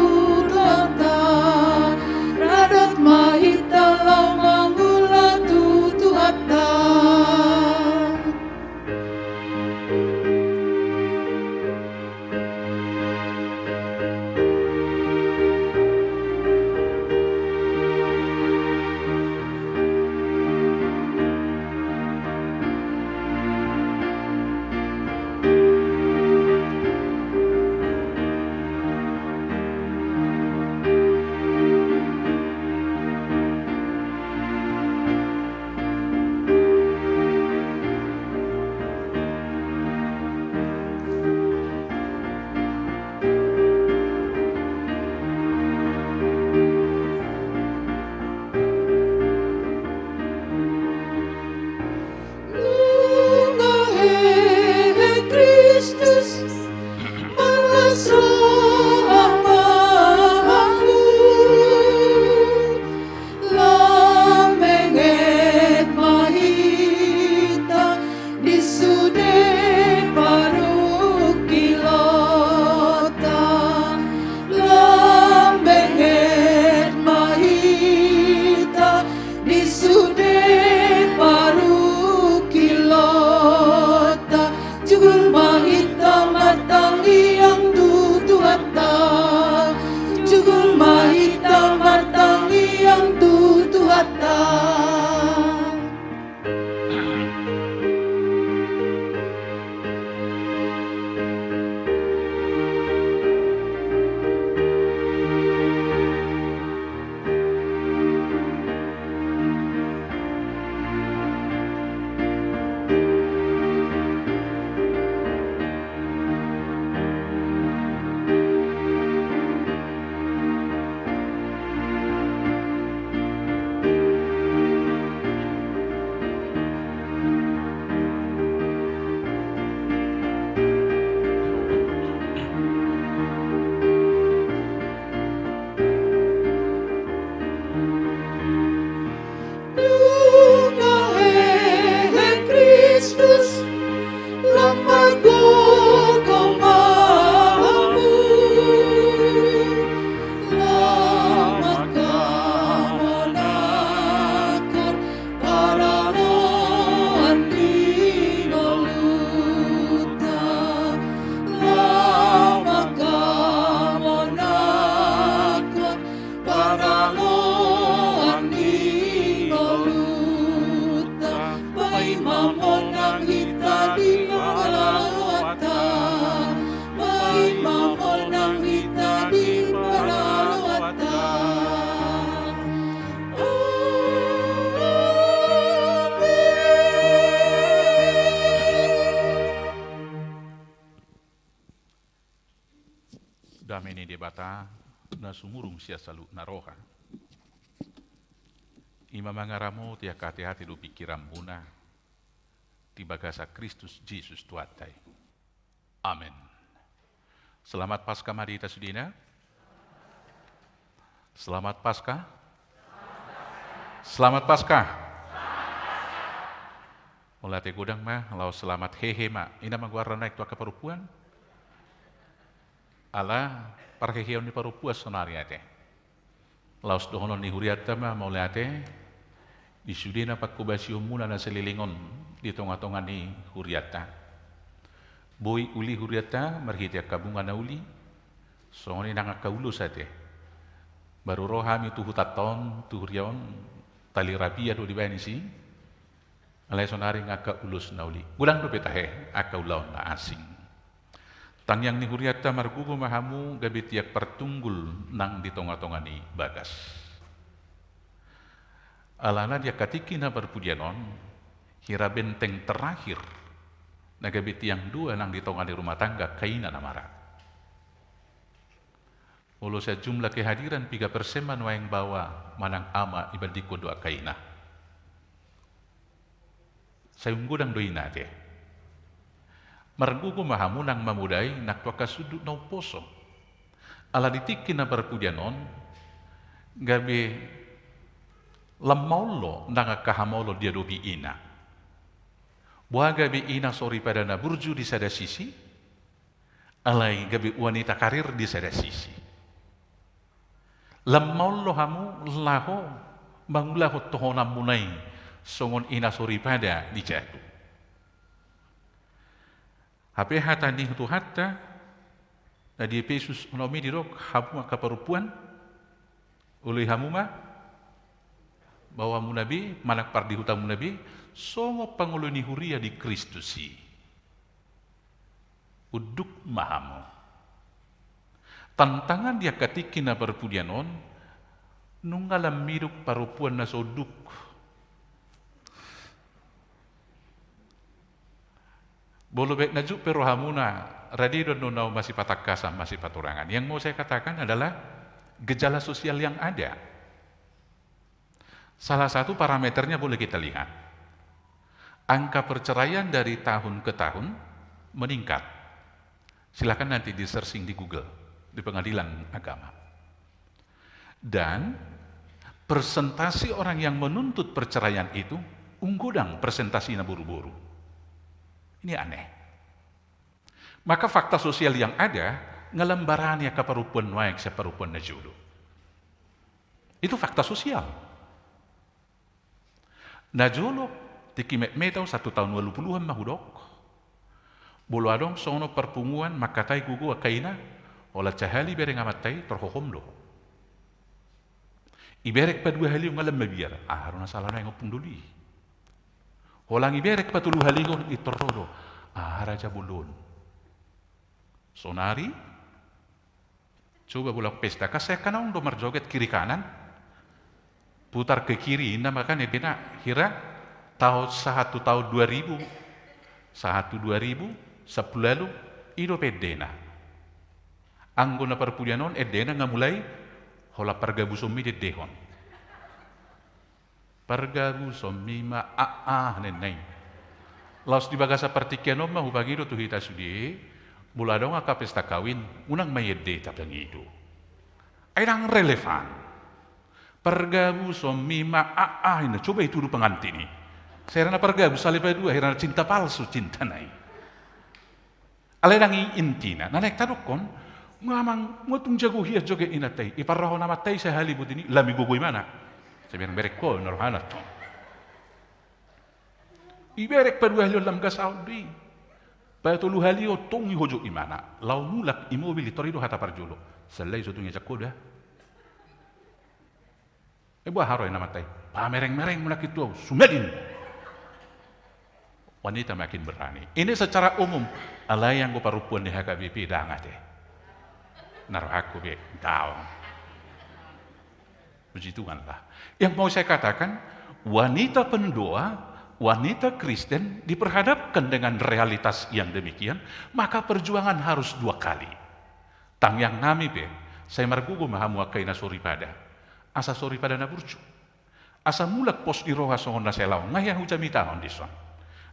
Dame ni Debata na sumurung sian saluhutna roha, i ma mangaramoti angka ateate dohot pingkiranmuna di bagasan Kristus Jesus Tuhanta i. Amen. Selamat Paskah ma di hita sudena. Selamat Paskah. Selamat Paskah. Mauliate godang ma, laos selamat hehe ma. Ina ma goarna naeng tu angka parompuan. Ala parheheon ni parompuan saonari ate. Laos dohonon ni hurianta ma mauliate di sude na panghobasionmuna na saleleng on di tongatonga ni hurianta. Boi uli hurianta marhite angka bunga na uli, songon i nang angka ulos ate. Baru ro hami tu hutanta on, tu huria on, tali rapia do dibaen disi. Alai saonari nunga angka ulos na uli. Godang dope tahe angka ulaon na asing. Tangiang ni hurianta, margogo ma hamu gabe tiang partunggul nang di tongatonga ni bagas. Alana di angka tingki na parpudian on, hira benteng terakhir na gabe tiang dua nang di tonga ni rumah tangga angka ina na mara. Molo sian jumlah kehadiran, piga persen ma nuaeng baoa manang ama ibandingkon do angka ina? Sai umgodang do ina ate. Margogo ma hamu nang mamodai nang tu angka sundut na umposo. Ala di tingki na parpudian on, gabe lam maol do nang angka hamaolon diadopi ina. Boha gabe ina soripada na burju di sada sisi, alai gabe wanita karir di sada sisi. Lam maol do hamu laho mangulahon tohonanmuna i songon ina soripada di jatu. Hape hata ni Tuhanta na di Epesus onom i didok, hamu angka parompuan, oloi hamu ma baoamuna be manang pardihutamuna be songon pangoloi ni huria di Kristus i. Unduk ma hamu. Tantangan di angka tingki na parpudian on, nunga lam midok parompuan na so unduk. Molo baen na juk pe rohamuna, rade do annon na masipatangkasan, masipaturangan. Yang mau saya katakan adalah gejala sosial yang ada. Salah satu parameternya boleh kita lihat. Angka perceraian dari tahun ke tahun meningkat. Silakan nanti di-searching di Google, di Pengadilan Agama. Dan persentase orang yang menuntut perceraian itu unggodang persentasena boru-boru. Ini aneh. Maka fakta sosial yang ada, nunga lam barani angka parompuan nuaeng sian parompuan na jolo. Itu fakta sosial. Na jolo, tingki metmet au, satu tahun ualu puluhan ma hudok. Molo adong songon on parpunguan, mangkatai gogo angka ina, holan sahali ibereng amanta i, torhohom do. Ibereng paduahalion nunga lam mabiar, aha do na sala nuaeng Ompung Doli. Holan ibereng patoluhalion, intor ro do, aha raja bolon. Saonari, coba molo pesta, kan sai angka naung do marjoget kiri kanan, putar ke kiri, inna ma kan endena, hira taon sahat tu taon dua ribu, sahat tu dua ribu sampulu ualu, i dope endena. Anggo na parpudian on endena nunga mulai holan pargabusonmi diendehon. Pargabusonmi ma aa ninna i. Laos di bagasan partingkian on ma hupangido tu hita sude, molo adong angka pesta kawin, unang ma iende tapangido. Ai ndang relevan. Pargabusonmi ma aa ninna, coba itudu pengantin i. Sai hira na pargabus sahali padua, hira na cinta palsu cintana i. Alai ndang i intina, na naeng tadokkon, nunga mang, nunga tung jago hian joget inanta i, iparrohahon amanta i sahali botima i, lam igogo imana. Sai bereng-bereng ho na rohana tong. Ibereng paduahalion lam gasaon do i. Patoluhalion tong ihojok imana, laho mulak i mobil, intor i do hata parjolo. Sallai so tung iajak ho da. Eh, boha ro inna amanta i, pamereng-mereng mulak i tu ahu, sumadin. Wanita makin berani. Ini secara umum, alai anggo parompuan ni H K B P ndang ate. Na rohangku be, daong. Puji Tuhanlah. Yang mau saya katakan, wanita pendoa, wanita Kristen diperhadapkan dengan realitas yang demikian, maka perjuangan harus dua kali. Tangiang nami pe, sai margogo ma hamu angka ina soripada, asa soripada na burju, asa mulak pos ni roha songon na sai laon, nga hea hujamitahon dison.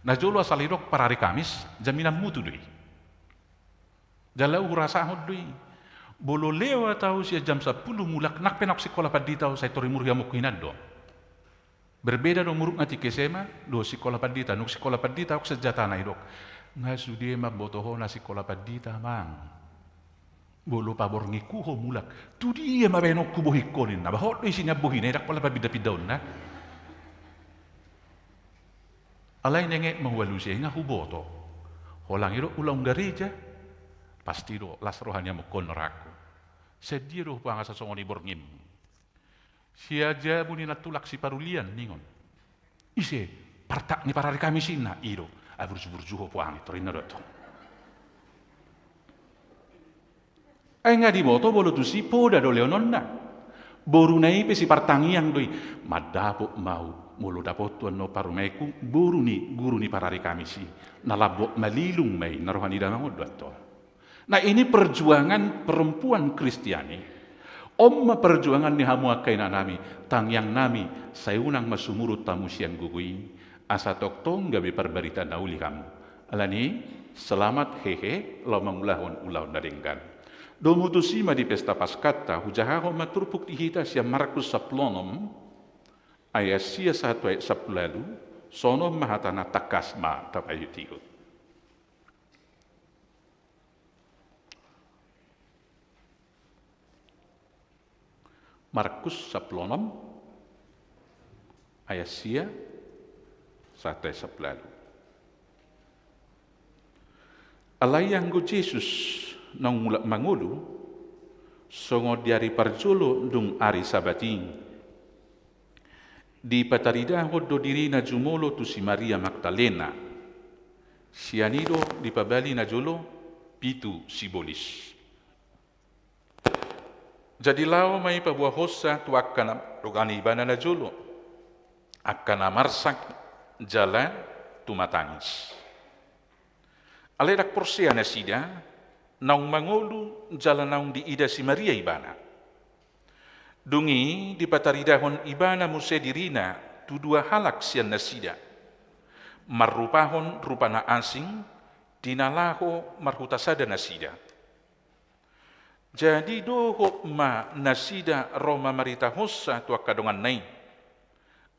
Na jolo asal didok parari Kamis, jaminan mutu do i. Jala hurasahon do i. Molo lewat ahu sian jam sampulu mulak, nang pe naung sikola pandita ahu, sai tor imur hamongkinan do. Berbeda do muruk na tingki S M A dohot sikola pandita. Nunga sikola pandita, adong senjatana, didok, nga sude mamboto ho na sikola pandita, amang. Molo paborngingku ho mulak, tu dia ma baenonku bohingkon, ninna. Ba hot do isi ni bohina i, ndang pola papinda-pindaonna. Alai nenget ma hualusi, nga huboto. Holan didok ulaon gareja, pasti do las roha ni amongkon, rohangku. Sian dia do hupuang asa songon i borngim? Sian jabu ni na tulak siparulian, ningon. Ise? Partak ni parari Kamis i, ninna. I do. Ai burju-burju ho puang i, tor ninna do tong. Ai nga diboto molo tusi poda do lehononna. Boruna i pe sipartangiang do i. Mandapot ma ahu molo dapothon na parumaenku boru ni guru ni parari Kamis i. Na lambok malilung ma i, na roha ni damang on do antong. Nah, ini perjuangan perempuan Kristiani. On ma perjuangan ni hamu angka ina nami, tangiang nami, sai unang ma sumurut hamu sian gogo i, asa tongtong gabe parbarita na uli hamu. Alani, selamat hehe, laho mangulahon ulaon na denggan. Domu tusi ma di pesta Paskanta, hujahahon ma turpuk di hita sian Markus sampulu onom, ayat sia sahat tu ayat sampulu ualu, songon on ma hatana, tangkas ma tapaihut-ihut. Markus sampulu onom ayat sia sahat tu ayat sampulu ualu. Alai anggo Jesus naung mulak mangolu, songon di ari parjolo dung ari Sabat i, dipataridahon do dirina jumolo tu si Maria Magdalena. Sian i do dipabali najolo pitu sibolis. Jadi laho ma i paboahonsa tu angka na dongani ibana najolo, angka na marsak jala tumatangis. Alai ndang porsea nasida, naung mangolu jala naung diida si Maria ibana. Dung i dipataridahon ibana muse dirina tu dua halak sian nasida, marrupahon rupa na asing, di na laho marhuta sada nasida. Jadi dohot ma nasida ro mamaritahonsa tu angka donganna i.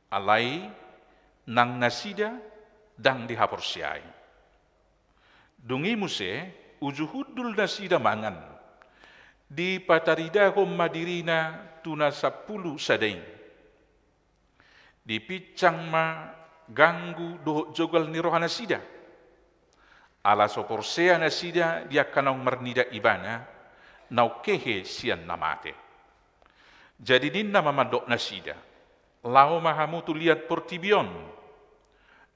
Alai nang nasida ndang dihaporseai. Dung i muse, uju hundul nasida mangan, dipataridahon ma dirina tu na sampulu sada i. Dipinsang ma ganggu dohot jogal ni roha nasida. Ala so porsea nasida di angka naung marnida ibana, naung hehe sian na mate. Jadi ninna ma mandok nasida, laho ma hamu tu liat portibi on.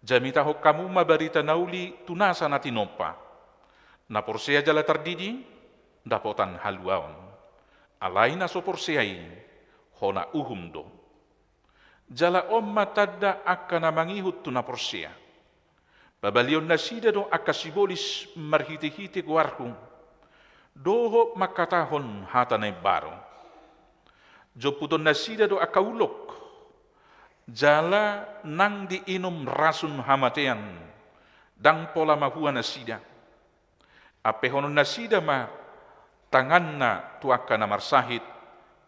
Jamitahon hamu ma barita na uli tu nasa na tinompa. Na porsea jala tardidi, dapotan haluaon. Alai na so porsea i, hona uhum do. Jala on ma tanda angka na mangihut tu na porsea. Pabalion nasida do angka sibolis marhitehite goarhu, dohot mangkatahon hata na imbaru. Jomputon nasida do angka ulok, jala nang diinum rasun hamatean, ndang pola mahua nasida. Ampehonon nasida ma tanganna tu angka na marsahit,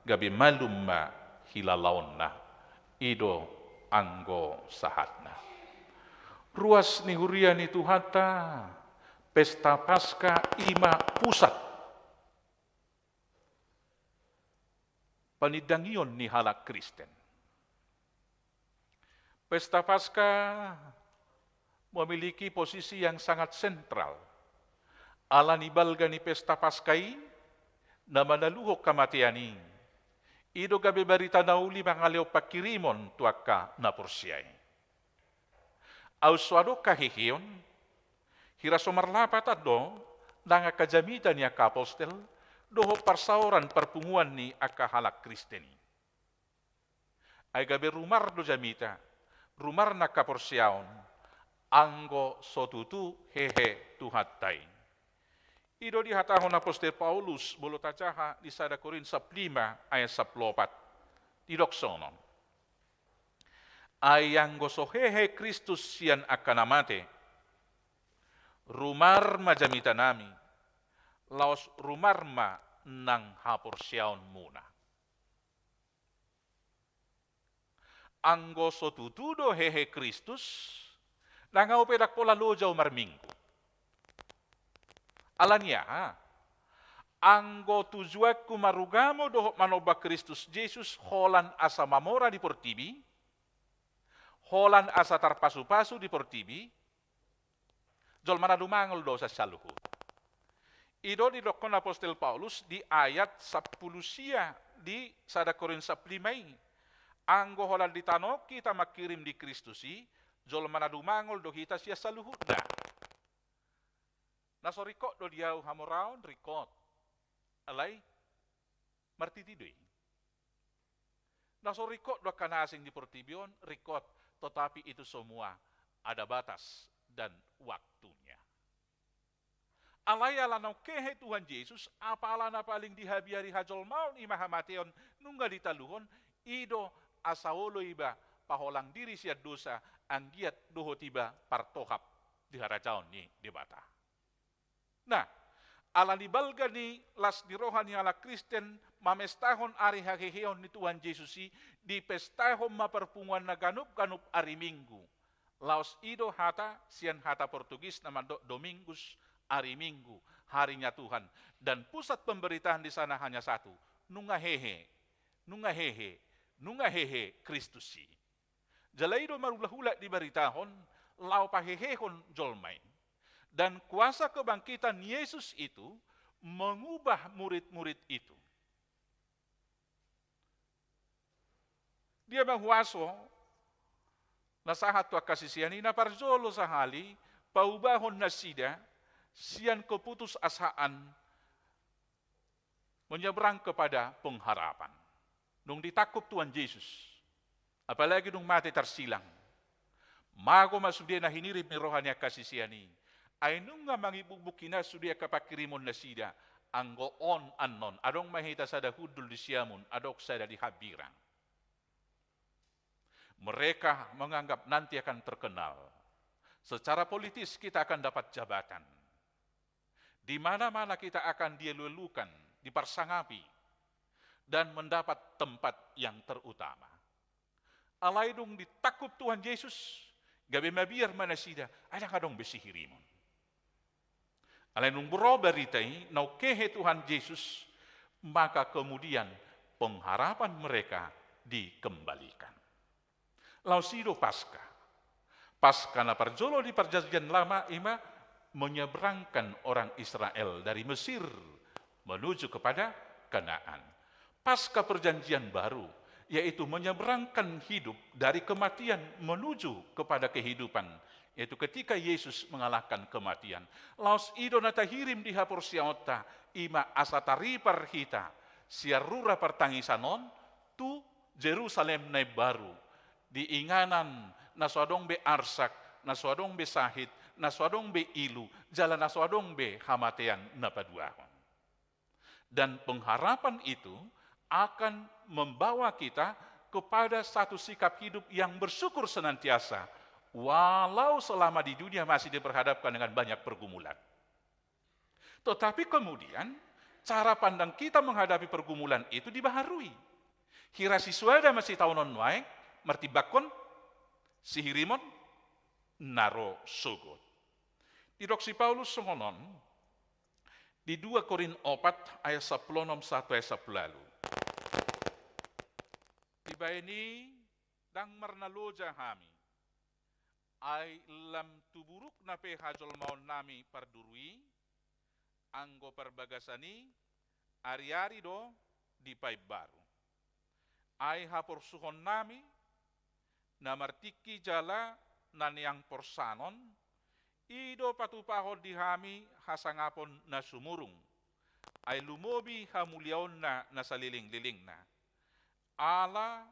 gabe malum ma hilalaonna. I do anggo sahatna. Ruas ni huria ni Tuhanta, pesta Paska i ma pusat panindangion ni halak Kristen. Pesta Paska memiliki posisi yang sangat sentral. Ala ni balga ni pesta Paska i, na manaluhon hamatean i, i do gabe barita na uli mangalehon panghirimon tu angka na porsea i. Aut so adong haheheon, hira so marlapatan do nang angka jamita ni angka apostel dohot parsaoran parpunguan ni angka halak Kristen i. Ai gabe rumar do jamita, rumar ni angka haporseaon, anggo so tutu hehe Tuhanta i. I do dihatahon apostel Paulus, molo tajaha di sada Korint sampulu lima ayat sampulu opat. Didok songon on. Ai anggo so hehe Kristus sian angka na mate, rumar ma jamitanami, laos rumar ma nang haporseaonmuna. Anggo so tutu do hehe Kristus, ndang ahu pe ndang pola loja ahu marminggu. Ala ni aha? Anggo tujuanku marugamo dohot manomba Kristus Jesus holan asa mamora di portibi, holan asa tarpasupasu di portibi, jolma na dumangol do sian saluhut. I do didokkon apostel Paulus di ayat sampulu sia di sada Korint sampulu lima i. Anggo holan di tano on hita mangkirim di Kristus i, jolma na dumangol do hita sian saluhutna. Na so ringkot do di ahu hamoraon, ringkot. Alai martiti do i. Na so ringkot do angka na asing di portibi on, ringkot, tetapi itu semua ada batas dan waktunya. Alai ala naung hehe Tuhan Jesus, apala na paling dihabiari hajolmaon i ma hamateon nunga ditaluhon, i do asa olo iba paholang diri sian dosa, anggiat dohot iba partohap di harajaon ni Debata. Nah, ala ni balga ni las ni roha ni halak Kristen mamestahon ari haheheon ni Tuhan Jesus i, dipestahon ma parpunguan na ganup-ganup ari Minggu. Laos i do hata sian hata Portugis na mandok Domingos, ari Minggu, harinya Tuhan. Dan pusat pemberitaan di sana hanya satu, nunga hehe, nunga hehe, nunga hehe Kristus i. Jala i do marulak-ulak dibaritahon, laho pahehehon jolma i. Dan kuasa kebangkitan Yesus itu mengubah murid-murid itu. Dia ma huaso na sahat tu angka sisean i, na parjolo sahali paubahon nasida sian keputusasaan menyeberang kepada pengharapan. Dung ditangkup Tuhan Jesus, apalagi dung mate tarsilang, mago ma sude na hinirim ni roha ni angka sisean i. Ai nunga mangibukbuk hinan sude angka pangkirimon nasida, anggo on annon, adong ma hita sada hundul di Siamun, adong sada di Hambirang. Mereka menganggap nanti akan terkenal. Secara politis kita akan dapat jabatan. Di mana-mana kita akan dielu-elukan, diparsangapi, dan mendapat tempat yang terutama. Alai dung ditangkup Tuhan Jesus, gabe mabiar ma nasida, ai ndang adong be sihirimon. Alai dung ro barita i, naung hehe Tuhan Jesus, maka kemudian pengharapan mereka dikembalikan. Laos i do Paskah. Paskah na parjolo di Perjanjian Lama i ma menyeberangkan orang Israel dari Mesir menuju kepada Kanaan. Paskah Perjanjian Baru, yaitu menyeberangkan hidup dari kematian menuju kepada kehidupan, yaitu ketika Yesus mengalahkan kematian. Laos i do na tahirim di haporseaonta, i ma asa taripar hita sian rura partangisan on tu Jerusalem na imbaru, di inganan na so adong be arsak, na so adong be sahit, na so adong be ilu, jala na so adong be hamatean na paduahon. Dan pengharapan itu akan membawa kita kepada satu sikap hidup yang bersyukur senantiasa, walau selama di dunia masih diperhadapkan dengan banyak pergumulan. Tetapi kemudian, cara pandang kita menghadapi pergumulan itu dibaharui. Hira sisuada ma sitaonon nuaeng, martimbangkon sihirimon na ro sogot. Didok si Paulus songon on, di dua Korint opat ayat sampulu onom sahat tu ayat sampulu ualu. Dibaen i ndang marnaloja hami. Ai lam tu burukna pe hajolmaonnami parduru i, anggo parbagasan i, ari-ari do dipaimbaru. Ai haporsuhonnami, na martingki jala na niangporsanon, i do patupahon di hami hasangapon na sumurung, ai lumobi hamuliaonna na salelenglelengna. Ala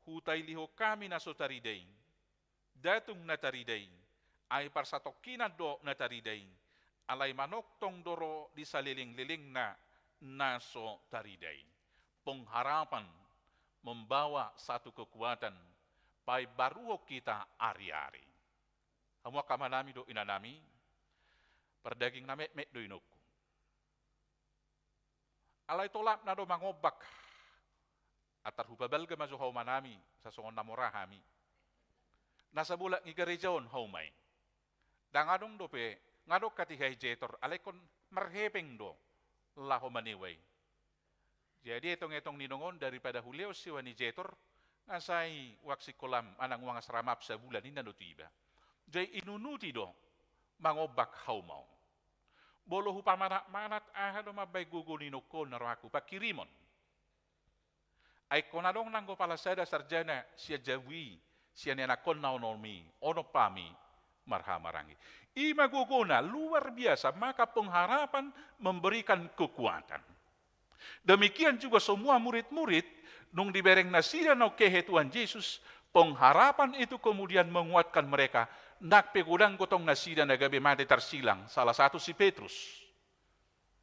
hutailihon hami na so tarida i, datung na tarida i, ai parsatongkinan do na tarida i, Alai manongtong do ro di salelenglelengna na so tarida i. Pengharapan membawa satu kekuatan, paimbaruhon hita ari-ari. Hamu angka amanami dohot inanami, pardaging na metmet do inongku. Alai tolapna do mangombak. Antar hupabalga ma jo hauma nami, asa songon na mora hami. Na sabolak ni gareja on hauma i. Ndang adong dope, nga adong hatiha i jetor, alai ingkon marhepeng do laho manewa i. Jadi etong-etong ni nong on, daripada hulehon sewa ni jetor, nga sai uang sikolam, manang uang asrama sabulan, ninna do tu iba. Jadi inunuti do mangombak hauma on. Molo hupamanat-manat, aha do mambahen gogo ni nongku on na rohangku, pangkirimon. Ai ingkon adong nanggo pala sada sarjana sian jabu i, sian ianakhon na onom i, onom hami marhahamaranggi. I ma gogona, luar biasa, maka pengharapan memberikan kekuatan. Demikian juga semua murid-murid, nung dibereng nasida naung hehe Tuhan Jesus, pengharapan itu kemudian menguatkan mereka, nang pe godang gotong nasida na gabe mate tarsilang, salah satu si Petrus.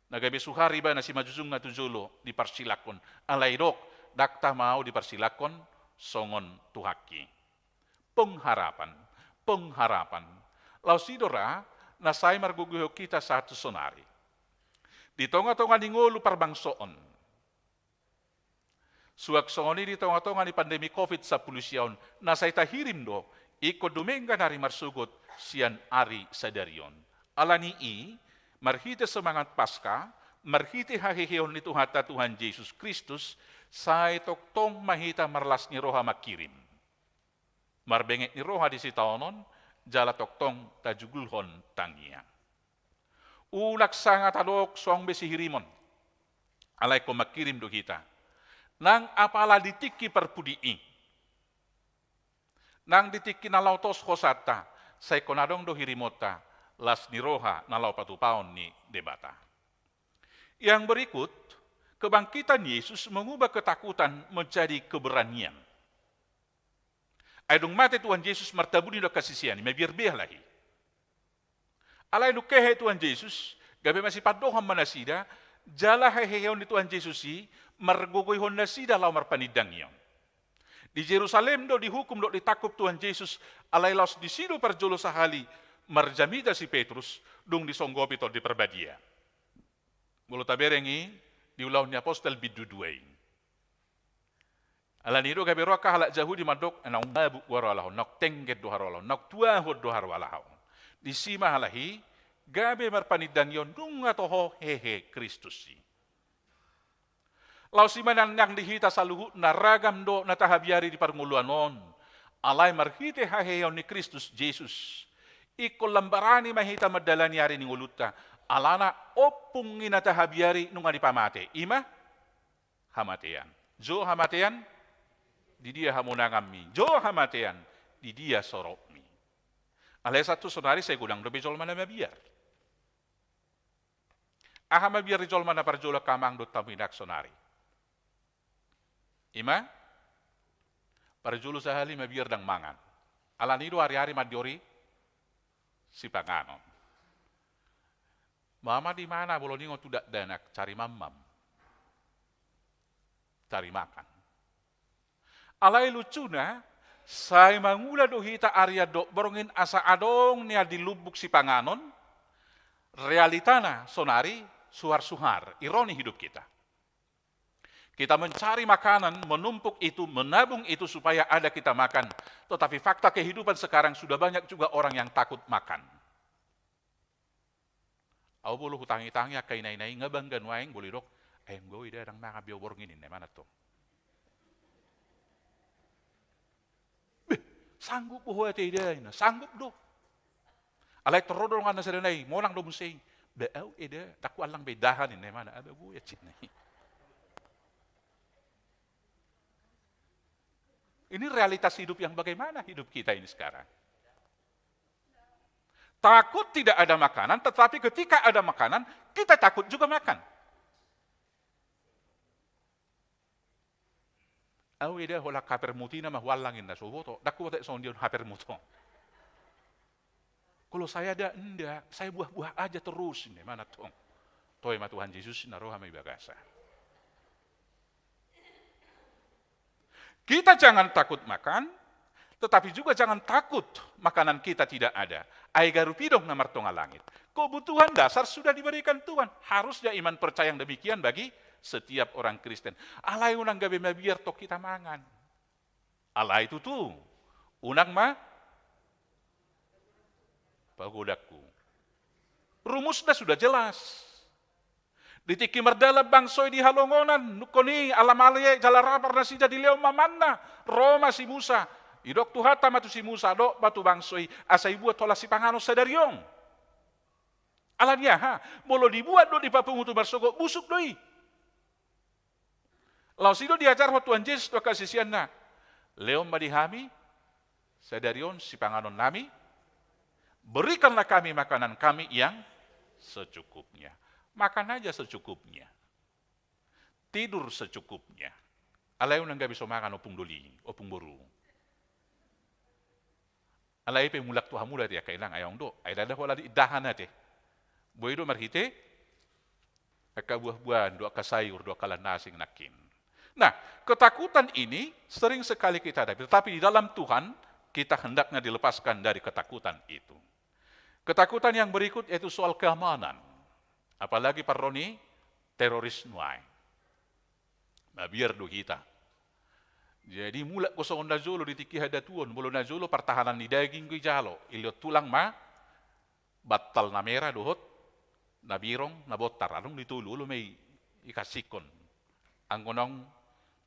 Na gabe suhar ibana simanjujungna tu jolo diparsilanghon. Alai didok, ndang tama ahu diparsilanghon songon Tuhanki. Pengharapan, pengharapan. Laos i do ra, na sai margogoihon hita sahat tu sonari. Di tonga-tonga ni ngolu parbangsoon. Suang songon i di tonga-tonga ni pandemi covid sampulu sia on, na sai tahirim do, ingkon dumenggan ari marsogot sian ari sadari on. Ala ni i, marhite semangat Paska, marhite haheheon ni Tuhanta Tuhan Jesus Kristus, sai tongtong ma hita marlas ni roha mangkirim. Marbenget ni roha di sitaonon, jala tongtong tajugulhon tangiang. Unang sanga tadok so adong be sihirimon. Alai ingkon mangkirim do hita. Nang apala di tingki parpudi i. Nang di tingki na laho tos hosanta, sai ingkon adong do hirimonta, las ni roha na laho patupaon ni Debata. Yang berikut, kebangkitan Yesus mengubah ketakutan menjadi keberanian. Ai dung mate Tuhan Jesus martabuni do angka sisean i, mabiar be halak i. Alai dung hehe Tuhan Jesus, gabe masipandohan ma nasida, jala haheheon ni Tuhan Jesus i, margogoihon nasida laho marpanindangion. Di Jerusalem do dihukum dohot ditangkup Tuhan Jesus, alai laos disi do parjolo sahali marjamita si Petrus, dung disonggopi Tondi Parbadia. Molo tabereng i, di Ulaon ni Apostel bindu dua i. Ala ni i do gabe ro angka halak Jahudi mandok, naung mabuk do haroalahon, naung tenggen do haroalahon, naung tuahon do haroalahon. Disi ma halak i, gabe marpanindangion nunga toho hehe Kristus i. Laos i ma nang di hita saluhutna, ragam do na tahabiari di parngoluan on. Alai marhite haheheon ni Kristus Jesus, ingkon lam barani ma hita mandalani ari ni ngolunta. Alana ompung i na tahabiari nunga dipamate. I ma hamatean. Jo hamatean, di dia hamonanganmi? Jo hamatean, di dia sorokmi? Alai sahat tu sonari sai godang dope jolma na mabiar. Aha mabiar ni jolma na parjolo angka amang dohot hamu inang sonari? I ma, parjolo sahali mabiar ndang mangan. Ala ni i do ari-ari mandiori sipanganon. Mama di mana, molo ningon tu dakdanak, cari mamam. Cari makan. Alai lucuna, sai mangula do hita arian dohot borngin asa adong nian di lumbung sipanganon, realitana sonari suhar-suhar, ironi hidup kita. Kita mencari makanan, menumpuk itu, menabung itu supaya ada kita makan. Tetapi fakta kehidupan sekarang sudah banyak juga orang yang takut makan. Au molo hutangi-tangi angka ina-ina i nga bangga nuaeng molo didok, "Ai nga eda ndang mangan be au borngin," ninna, "Mangan tong." "Beh, sanggup do ho ate eda," ninna, "sanggup do." Alai torro do donganna sada nai, "Monang do muse i." "Ba au eda, ndang huallang be indahan," ninna, "Mangan aba go ia," ninna. Ini realitas hidup yang bagaimana hidup kita ini sekarang? Takut tidak ada makanan, tetapi ketika ada makanan, kita takut juga makan. "Au eda holan hapermut i nama huallang," ninna, "so huboto, ndang huboto songon dia on hapermut on." Kalau saya ada, ndak, saya buah-buah aja terus ini, mana tong. Toe ma Tuhan Yesus na roha ma i bagasan. Kita jangan takut makan, tetapi juga jangan takut makanan kita tidak ada. Ai garup i do na martonga langit. Kebutuhan dasar sudah diberikan Tuhan. Harusnya iman percaya yang demikian bagi setiap orang Kristen. Alai unang gabe mabiar tong hita mangan. Alai tutu, unang ma pagodangku. Rumusna sudah jelas. Di tingki mardalan bangso i di halongonan, nungkon i ala male jala rapar nasida dilehon ma manna, ro ma si Musa. Didok Tuhanta ma tu si Musa, dok ma tu bangso i, asa dibuat holan sipanganon sadari on. Alani aha? Molo dibuat dohot dipapungu tu marsogot, busuk do i. Laos i do diajarhon Tuhan Jesus tu angka siseanna, lehon ma di hami sadari on sipanganon nami, berikanlah kami makanan kami yang secukupnya. Makan aja secukupnya. Tidur secukupnya. Alai unang gabe so mangan ompung doli, ompung boru. Alai pe mulak tu hamu da ate angka inang, ai adong do, ai ndada holan diindahan ate. Boi do marhite angka buah-buahan, do angka sayur, do angka lan na asing nangkin. Nah, ketakutan ini sering sekali kita hadapi, tetapi di dalam Tuhan kita hendaknya dilepaskan dari ketakutan itu. Ketakutan yang berikut yaitu soal keamanan. Apalagi parro ni teroris nuaeng. Mabiar do hita. Jadi mulak do songon na jolo di tingki hadatuon, molo na jolo partahanan ni daging do dijalo, dilehon tulang ma bantal na mera dohot na birong, na bontar, adong di tolu, olo ma i dikasikkon. Anggo naung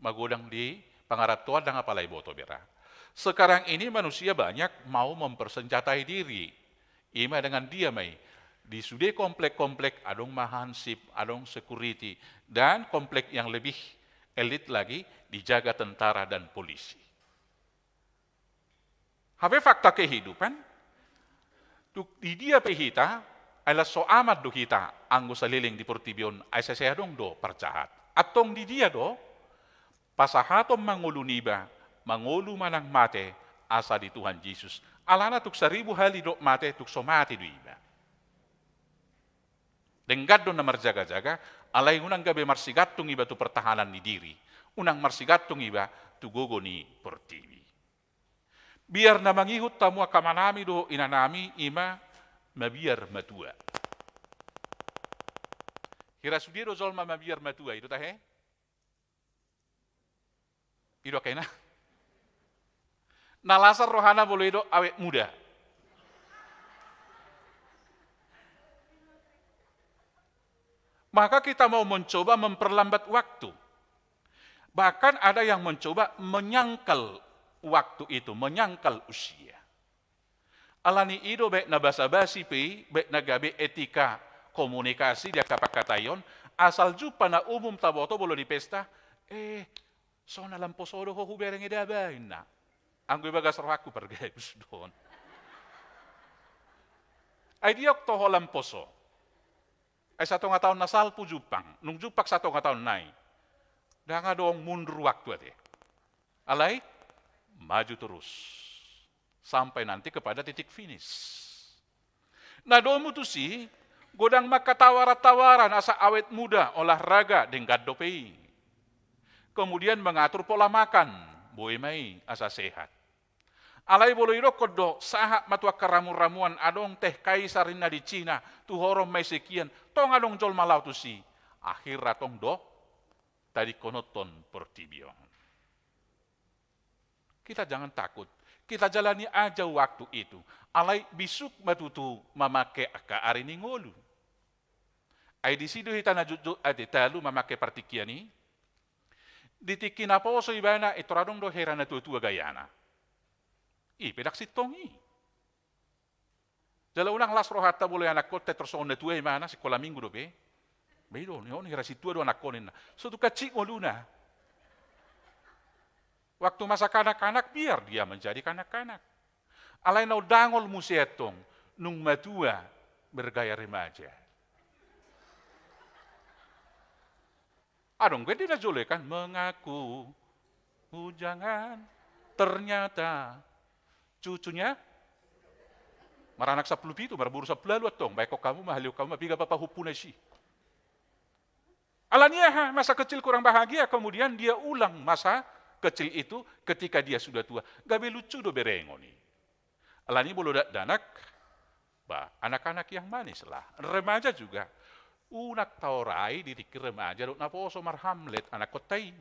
magodang di pangarantoan ndang apala diboto bera. Sekarang ini manusia banyak mau mempersenjatai diri. I ma dengan dia ma i. Di sude komplek-komplek adong ma hansip, adong security, dan komplek yang lebih elit lagi dijaga tentara dan polisi. Hape fakta kehidupan, tu di dia pe hita, ai las so aman do hita anggo saleleng di portibi on, ai sai adong do parjahat. Antong di dia do, pasahaton ma ngolu niba, mangolu manang mate, asa di Tuhan Jesus. Alana tung saribu hali do mate, tung so mate do iba. Denggan do na marjaga-jaga, alai unang gabe marsigantung iba tu pertahanan ni diri, unang marsigantung iba tu gogo ni portibi. Biar na mangihut hamu angka amanami dohot inanami, i ma mabiar matua. Hira sude do jolma mabiar matua, i do tahe? I do angka ina. Na las rohana molo didok awet muda. Maka kita mau mencoba memperlambat waktu. Bahkan ada yang mencoba menyangkal waktu itu, menyangkal usia. Alani i do baik na basa-basi pe i, baik na gabe etika komunikasi di angka pangkataion, asal jumpa na umum taboto molo di pesta, eh, songon na lam poso do ho hubereng, eda baen na. Anggo i bagas rohangku pargabus do on. Ai diok toho lam poso. Ai satonga taon na salpu jumpang, nung jumpang satonga taon nai. Ndang adong mundur waktu ate. Alai maju terus. Sampai nanti kepada titik finish. Na domu tusi, godang ma angka tawaran-tawaran asa awet muda, olahraga, denggan dope i. Kemudian mengatur pola makan, boi ma i asa sehat. Alai molo didokkon do, sahat ma tu angka ramuan-ramuan, adong teh kaisar ninna di Cina, tuhoron ma i sekian, tong adong jolma laho tusi. Akhirna tong do tadingkononhon portibi on. Kita jangan takut. Kita jalani aja waktu itu. Alai bisuk ma tutu mamangke angka ari ni ngolu. Ai disi do hita na jotjot ate talu mamangke partingkian i. Di tingki na poso ibana, intor adong do hera na tua-tua gayana. I pe ndang sintong i. Jala unang las rohanta molo i anakkonta, intor songon na tua imana, sikola minggu dope. Ba i do, ni on hera sintua do anakkon ninna. So tung hansit ngoluna. Waktu masa kanak-kanak, biar dia menjadi kanak-kanak. Alai naung dangol muse antong, nung matua bergaya remaja. Adong be ende na jolo i kan, mengaku bujangan, ternyata cucunya Maranak sampulu pitu, marboru sampulu ualu antong, baen hamu ma, halehon hamu ma piga papahompuna disi. Alani aha? Masa kecil kurang bahagia, kemudian dia ulang masa kecil itu ketika dia sudah tua. Gabe lucu do berengon i. Alani molo dakdanak, bah, anak-anak yang manis lah. Remaja juga. Unang taorai di tingki remaja dohot naposo marhamlet anakkonta i.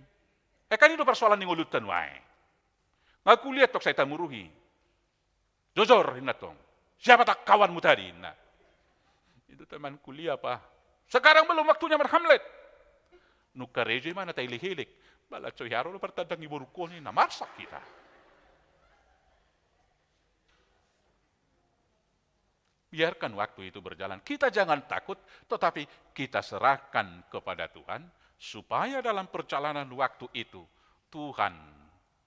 Eh, kan i do persoalan ni ngolunta nuaeng. Nga kuliah tong sai tamuruhi. Jojor, inna tong. Siapa tak kawanmu tadi, inna. Itu teman kuliah, Pak. Sekarang belum waktunya berhamlet. Nunga karejo imana taelek-elek. Bala coy haro do partandangi borungkon, inna, marsak hita. Biarkan waktu itu berjalan. Kita jangan takut, tetapi kita serahkan kepada Tuhan, supaya dalam perjalanan waktu itu, Tuhan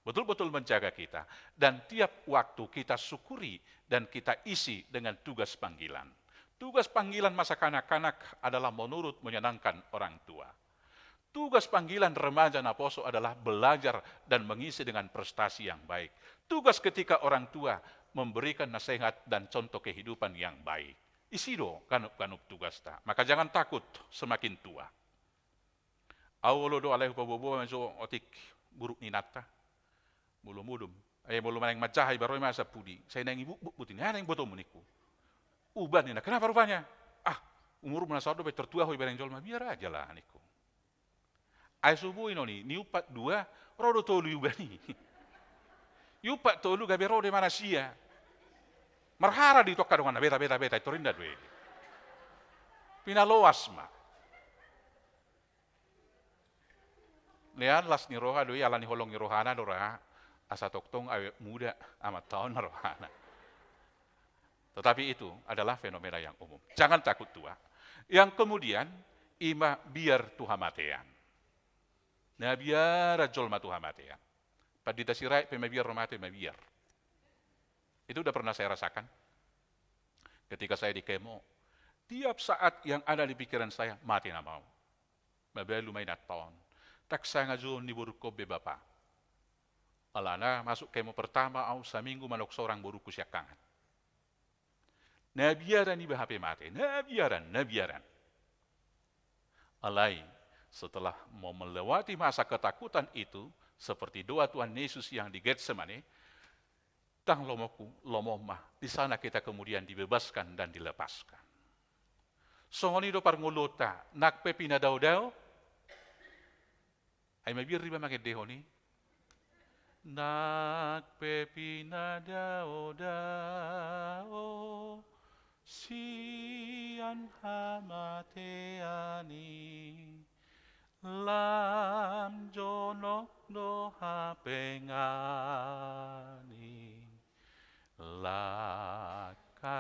betul-betul menjaga kita. Dan tiap waktu kita syukuri dan kita isi dengan tugas panggilan. Tugas panggilan masa kanak-kanak adalah menurut menyenangkan orang tua. Tugas panggilan remaja naposo adalah belajar dan mengisi dengan prestasi yang baik. Tugas ketika orang tua memberikan nasihat dan contoh kehidupan yang baik. Isi do ganup-ganup tugasta. Maka jangan takut semakin tua. Au olo do alai hupaboa-boa ma jo otik buruk ni inanta. Molo modom. Eh, molo naeng manjaha iba, ro i ma sampudi. Sai naeng ibutbut buti ni, ah, naeng botomu, ningku. Uban, inna, kenapa rupanya? Ah, umurmu na saon dope, tertua ho ibareng jolma. Biar aja lah, ningku. Ai so boi non i, niumpat dua, ro do tolu iuban i. Iumpat tolu gabe ro do imana sia. Marhara do i tu angka donganna, beta, beta, beta, i torinda do i. Pinaloas ma. Lean las ni roha do i, alani holong ni rohana do ra, asa tongtong awet muda amanta on rohana. Tetapi itu adalah fenomena yang umum. Jangan takut tua. Yang kemudian, ima biar tu hamatean. Na biaran jolma tu hamatean. Pandita Sirait pe mabiar ro mate, mabiar. Itu udah pernah saya rasakan. Ketika saya di kemo, tiap saat yang ada di pikiran saya, mate nama au. Mabalu ma inanta on. Ndang sanga jo ni borungkon be bapa. Alana masuk kemo pertama au saminggu manok sorang borungku siangkangan. Na biaran iba hape mate, na biaran, na biaran. Alai, setelah mau melewati masa ketakutan itu, seperti doa Tuhan Yesus yang di Getsemane, ndang lomoku, lomo ma, di sana kita kemudian dibebaskan dan dilepaskan. Songon i do parngoluonta, nang pe pinadaodao, ai mabiar iba mangendehon i. Nang pe pinadaodao sian hamatean i, lam jonok do hapengan i, langkangki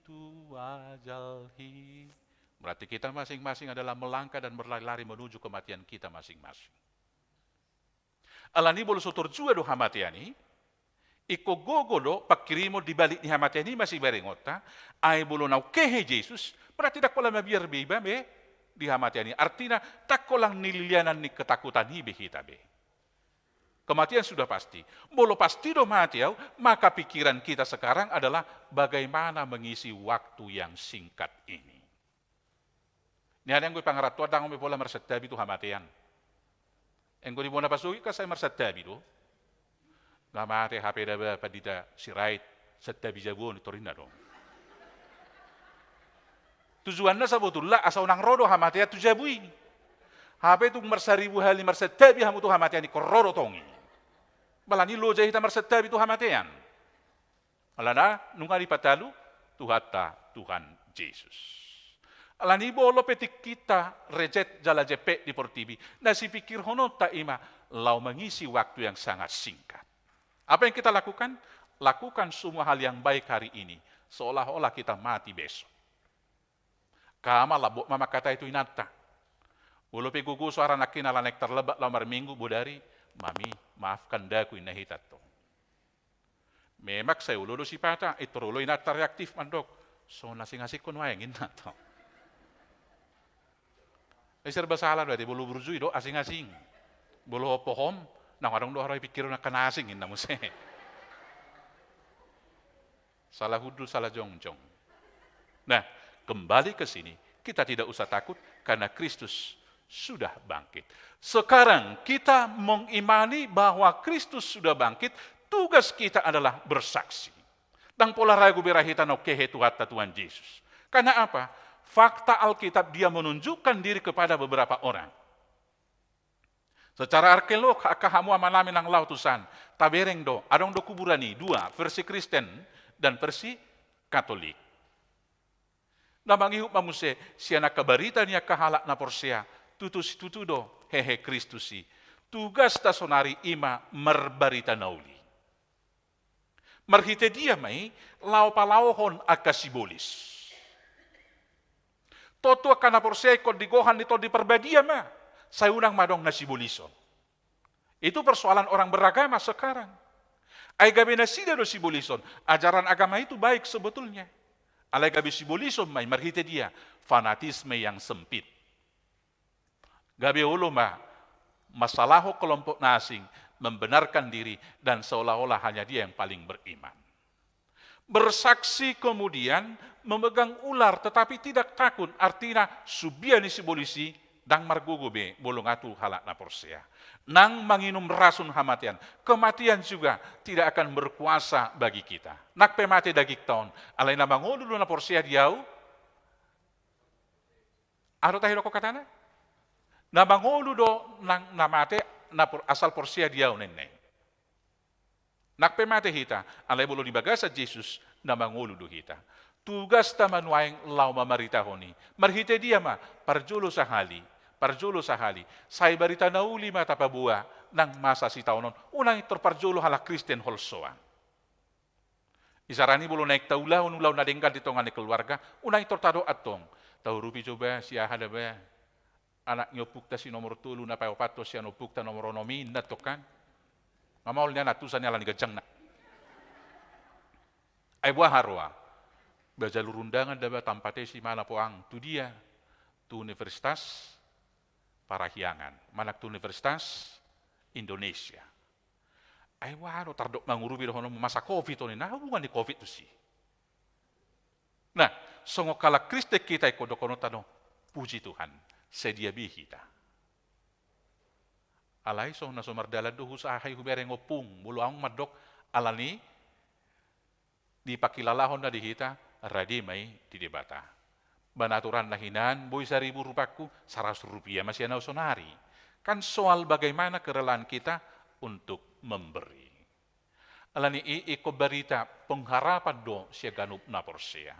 tu ajal i. Berarti kita masing-masing adalah melangkah dan berlari-lari menuju kematian kita masing-masing. Alani molo so torjua do hamatean i, ingkon gogo do pangkirimon di balik ni hamatean i masibarengonta, ai molo naung kehe Jesus, berarti ndang pola mabiar be iba be di hamatean i. Artina, ndang holan nililianan ni ketakutan i be hita be. Kematian sudah pasti. Molo pasti do mate au, maka pikiran kita sekarang adalah bagaimana mengisi waktu yang singkat ini. Nian anggo di pangarantoan ndang be pola marsantabi tu hamatean. Anggo di bona pasogit kan sai marsantabi do. Nga mate hape da ba Pandita Sirait, santabi jabu on, torinna do. Tujuanna sabotulna asa unang ro do hamatean tu jabu i. Hape tung marsaribu hali marsantabi hamu tu hamatean, ingkon ro do tong i. Alani loja hita marsantabi tu hamatean. Alana nunga dipatalu Tuhanta, Tuhan Jesus. Alani molo pe tingkinta rejet jala jempek di portibi, na sipikirhononta ima laho mengisi waktu yang sangat singkat. Apa yang kita lakukan? Lakukan semua hal yang baik hari ini, seolah-olah kita mati besok. Angka ama lambok ma mangkatai tu inanta. Molo pe gogo so aranakna ala naeng tarlambat laho marminggu, bodari, "Mami, maafkan daku," inna hita tong. Memang sai olo do sipata, pintor olo inanta reaktif mandok, "Songon asing-asingkon nuaeng," inna tong. Eh, serba salah berarti, molo burju i do asing-asing. Molo hohom, naung adong do haroa i pingkiron angka na asing, inna muse. Salah hundul, salah jongjong. Nah, kembali ke sini, kita tidak usah takut karena Kristus sudah bangkit. Sekarang kita mengimani bahwa Kristus sudah bangkit, tugas kita adalah bersaksi. Ndang pola ragu be ra hita naung hehe Tuhanta Tuhan Jesus. Karena apa? Fakta Alkitab dia menunjukkan diri kepada beberapa orang. Secara arkeolog, angka hamu amanami nang laho tu san, tabereng do, adong do kuburan i, dua, versi Kristen dan versi Katolik. Na mangihut ma muse sian angka barita ni angka halak na porsea, tutu situtu do hehe Kristus i. Tugasta sonari i ma marbarita na uli. Marhite dia ma i laho palaohon angka sibolis. Tontu angka na porsea ingkon digohan ni Tondi Parbadia ma, sai unang ma adong na sibolison. Itu persoalan orang beragama sekarang. Ai gabe nasida do sibolison. Ajaran agama itu baik sebetulnya. Alai gabe sibolison ma i marhite dia, fanatisme yang sempit. Gabe olo ma mansalaho kelompok na asing, membenarkan diri, dan seolah-olah hanya dia yang paling beriman. Bersaksi kemudian memegang ular tetapi tidak takut, artina subbia ni sibolis i ndang margogo be molo nga tu halak na porsea. Nang manginum rasun hamatean, kematian juga tidak akan berkuasa bagi kita. Nang pe mate dagingta on, alai na mangolu do na porsea di ahu. Aha do tahe do angka hatana? Na mangolu do nang na mate, na por-, asal porsea di ahu ninna i. Nang pe mate hita, alai molo di bagasan Jesus, na mangolu do hita. Tugasta ma nuaeng laho mamaritahon i. Marhite dia ma, parjolo sahali, parjolo sahali. Sai barita na uli ma tapaboa nang masa sitaonon. Unang pintor parjolo halak Kristen holsoan. Isarani molo naeng taulahon ulaon na denggan di tonga ni keluarga, unang pintor tadok antong. Taurupi jo ba, si aha da ba. Anak ni ompungta si nomor tolu na paopathon sian ompungta nomor onom i, ninna antong kan. Nga maol nian antusan i ala ni ganjangna. Ai boha roa? Ba jalur undangan da ba, tampat i si mana poang, tu dia? Tu Universitas Parahyangan, manang tu Universitas Indonesia. Ai boha do tardok mangurupi dohononmu masa covid on i, na hubungan ni covid tusi. Nah, songon halak Kristen hita ingkon dohononta do, puji Tuhan, sadia be hita. Alai songon na so mardalan do husaha i hubereng ompung, molo ahu mandok ala ni dipakilalahon na di hita, rade ma i di Debata. Ba naturanna hinan, boi saribu rupangku, saratus rupia ma sian ahu sonari. Kan soal bagaimana kerelaan kita untuk memberi. Ala ni i ingkon barita pengharapan do sian ganup na porsea.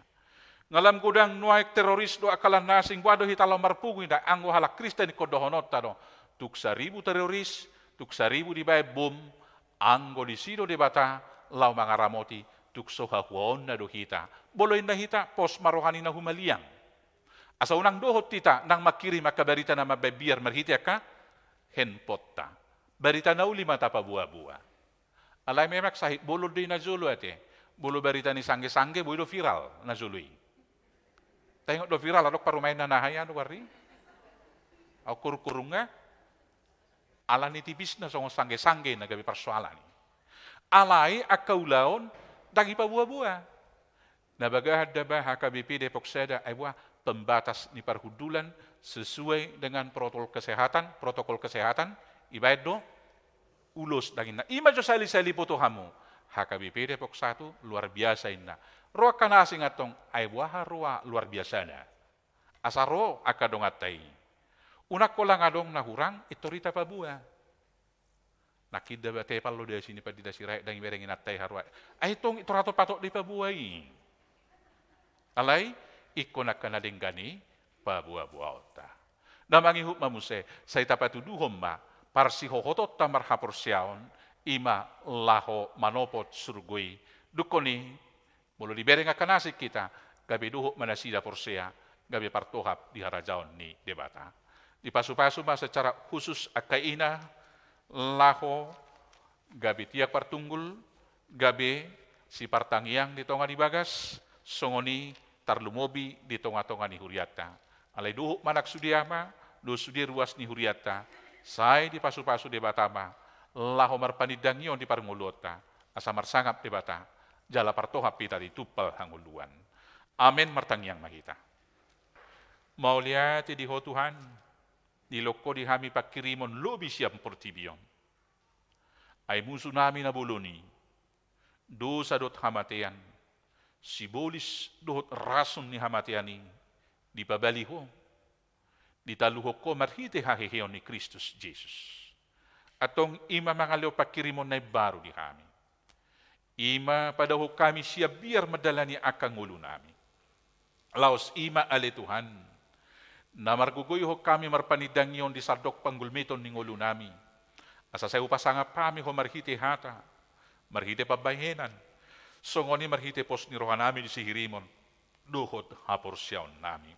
Nga lam godang nuaeng teroris dohot angka na asing, boha do hita laho marpungu, inda? Anggo halak Kristen ingkon dohononta do, tung saribu teroris, tung saribu dibaen bom, anggo disi do Debata laho mangaramoti, tung so hahuaonna do hita. Molo inna hita, pos ma roha ni na humaliang. Asa unang dohot hita nang mangkirim angka barita na mambaen biar marhite angka handphoneta. Barita na uli ma tapaboaboa. Alai memang sahit bolon do i najolo ate. Molo barita ni sanggesangge, boi do viral najolo i. Taingot do viral, adong parumaenna na aha i, anu, ari? Au, kurungkurung nga. Ala ni tipisna songon sanggesangge na gabe parsoalan i. Alai angka ulaon ndang dipaboaboa. Na bagasan da ba H K B P Depok Sada, ai boha, pembatas ni parhundulan sesuai dengan protokol kesehatan, protokol kesehatan, dibaen do ulos, ndang inna. I ma jo sahali-sahali iboto hamu. H K B P Depok Satu luar biasa, inna. Ro angka na asing antong, ai boha roa luar biasana? Asa ro angka donganta i. Unang holan adong na hurang, pintor hita paboa. Nangkin da ba tepal do di asi ni Pandita Sirait, ndang dibereng inanta i haroa. Ai tong pintor hatop-hatop do dipaboa i. Alai ingkon angka na denggan i paboaboaonta. Na mangihut ma muse, sai tapatuduhon ma parsihohotonta marhaporseaon, i ma laho manopot surgo i. Dungkon i, molo dibereng angka na asing hita, gabe dohot ma nasida porsea, gabe partohap di harajaon ni Debata. Dipasupasu ma secara khusus angka ina, laho gabe tiang partunggul, gabe sipartangiang di tonga ni bagas, songon i tarlumobi di tongatonga ni hurianta. Alai dohot ma nang sude ama, dohot sude ruas ni hurianta, sai dipasupasu Debata ma, laho marpanindangion di parngoluonta, asa marsangap Debata, Jala partohap hita di tumpal hangoluan. Amen. Martangiang ma hita. Mauliate di Ho Tuhan, dilehon Ho di hami pangkirimon lobi sian portibi on. Ai musu nami na bolon i, dosa dohot hamatean, sibolis dohot rasun ni hamatean i, dipabali Ho, ditaluhon Ho marhite haheheon ni Kristus Jesus. Antong i ma mangalehon pangkirimon na imbaru di hami. I ma padaohon hami sian biar mandalani angka ngolu nami. Laos i ma ale Tuhan, na margogoihon hami marpanindangion di sandok panggulmiton ni ngolu nami. Asa sai hupasangap hami Ho marhite hata, marhite pambahenan, songon i marhite pos ni roha nami di sihirimon dohot haporseaon nami.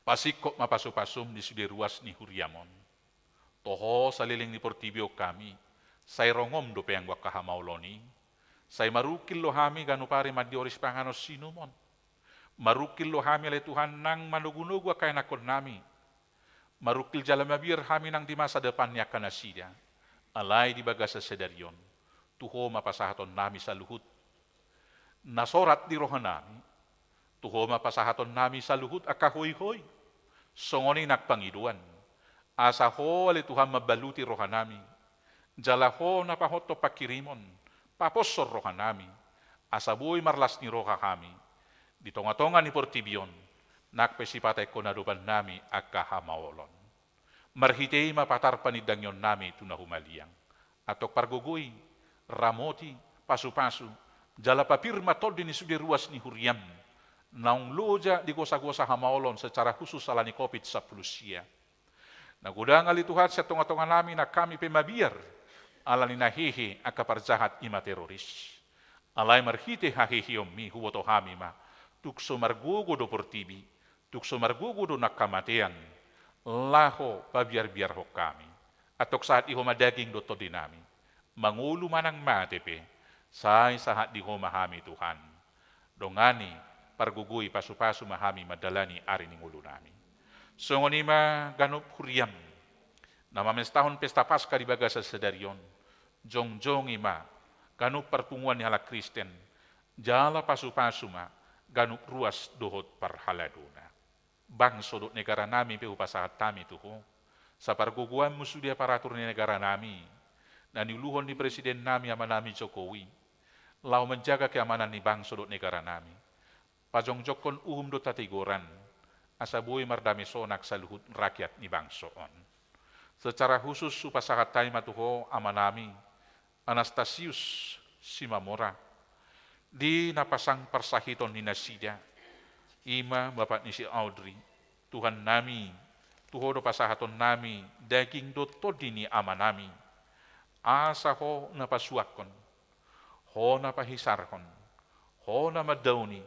Pasingkop ma pasupasum di sude ruas ni huriam on. Toho saleleng ni portibi on hami, sai rongom dope anggo angka hamaolon i, sai marungkil do hami ganup ari mandioris panganon sinumon. Marungkil do hami ale Tuhan nang manogunogu angka ianakhon nami. Marungkil jala mabiar hami nang di masa depan ni angka nasida. Alai di bagasan sadari on, tu Ho ma pasahaton nami saluhut na sorat di roha nami. Tu Ho ma pasahaton nami saluhut angka hoihoi, songon i nang pangidoan. Asa Ho ale Tuhan mambaluti roha nami. Jala Ho na pahothon pangkirimon, paposhon roha nami. Asa boi marlas ni roha hami di tongatonga ni portibi on, nang pe sipata ingkon adopan nami angka hamaolon. Marhite i ma patar panindangion nami tu na humaliang. Antong pargogoi, ramoti, pasupasu, jala papir ma tondi ni sude ruas ni huriam. Naung loja digosagosa hamaolon secara khusus ala ni covid sampulu sia. Na godang ale Tuhan sian tongatonga nami nang hami pe mabiar, ala ni na hehe angka parjahat i ma teroris. Alai marhite haheheonmi huboto hami ma, tung so margogo do portibi, tung so margogo do nang hamatean, laho pabiarbiarhon hami. Antong sahat di Ho ma daging dohot tondi nami. Mangolu manang mate pe, sai sahat di Ho ma hami Tuhan. Dongani, pargogoi, pasupasu ma hami mandalani ari ni ngolu nami. Songon i ma ganup huriam na mamestahon pesta Paska di bagasan sadari on. Jongjongi ma ganup parpunguan ni halak Kristen, jala pasupasu ma ganup ruas dohot parhaladona. Bangso dohot negara nami pe hupasahat hami tu Ho. Sapargogoanmu sude aparatur ni negara nami, na niuluhon ni presiden nami ama nami Jokowi, laho manjaga keamanan ni bangso dohot negara nami. Pajongjongkon uhum dohot hatigoran, asa boi mardame sonang saluhut rakyat ni bangso on. Secara khusus hupasahat hami ma tu Ho ama nami Anastasius Simamora, di na pasang parsahiton ni nasida, i ma bapak ni si Audrey. Tuhan nami, tu Ho do pasahaton nami daging dohot tondi ni ama nami. Asa Ho na pasuangkon, Ho na pahisarhon, Ho na mandaoni,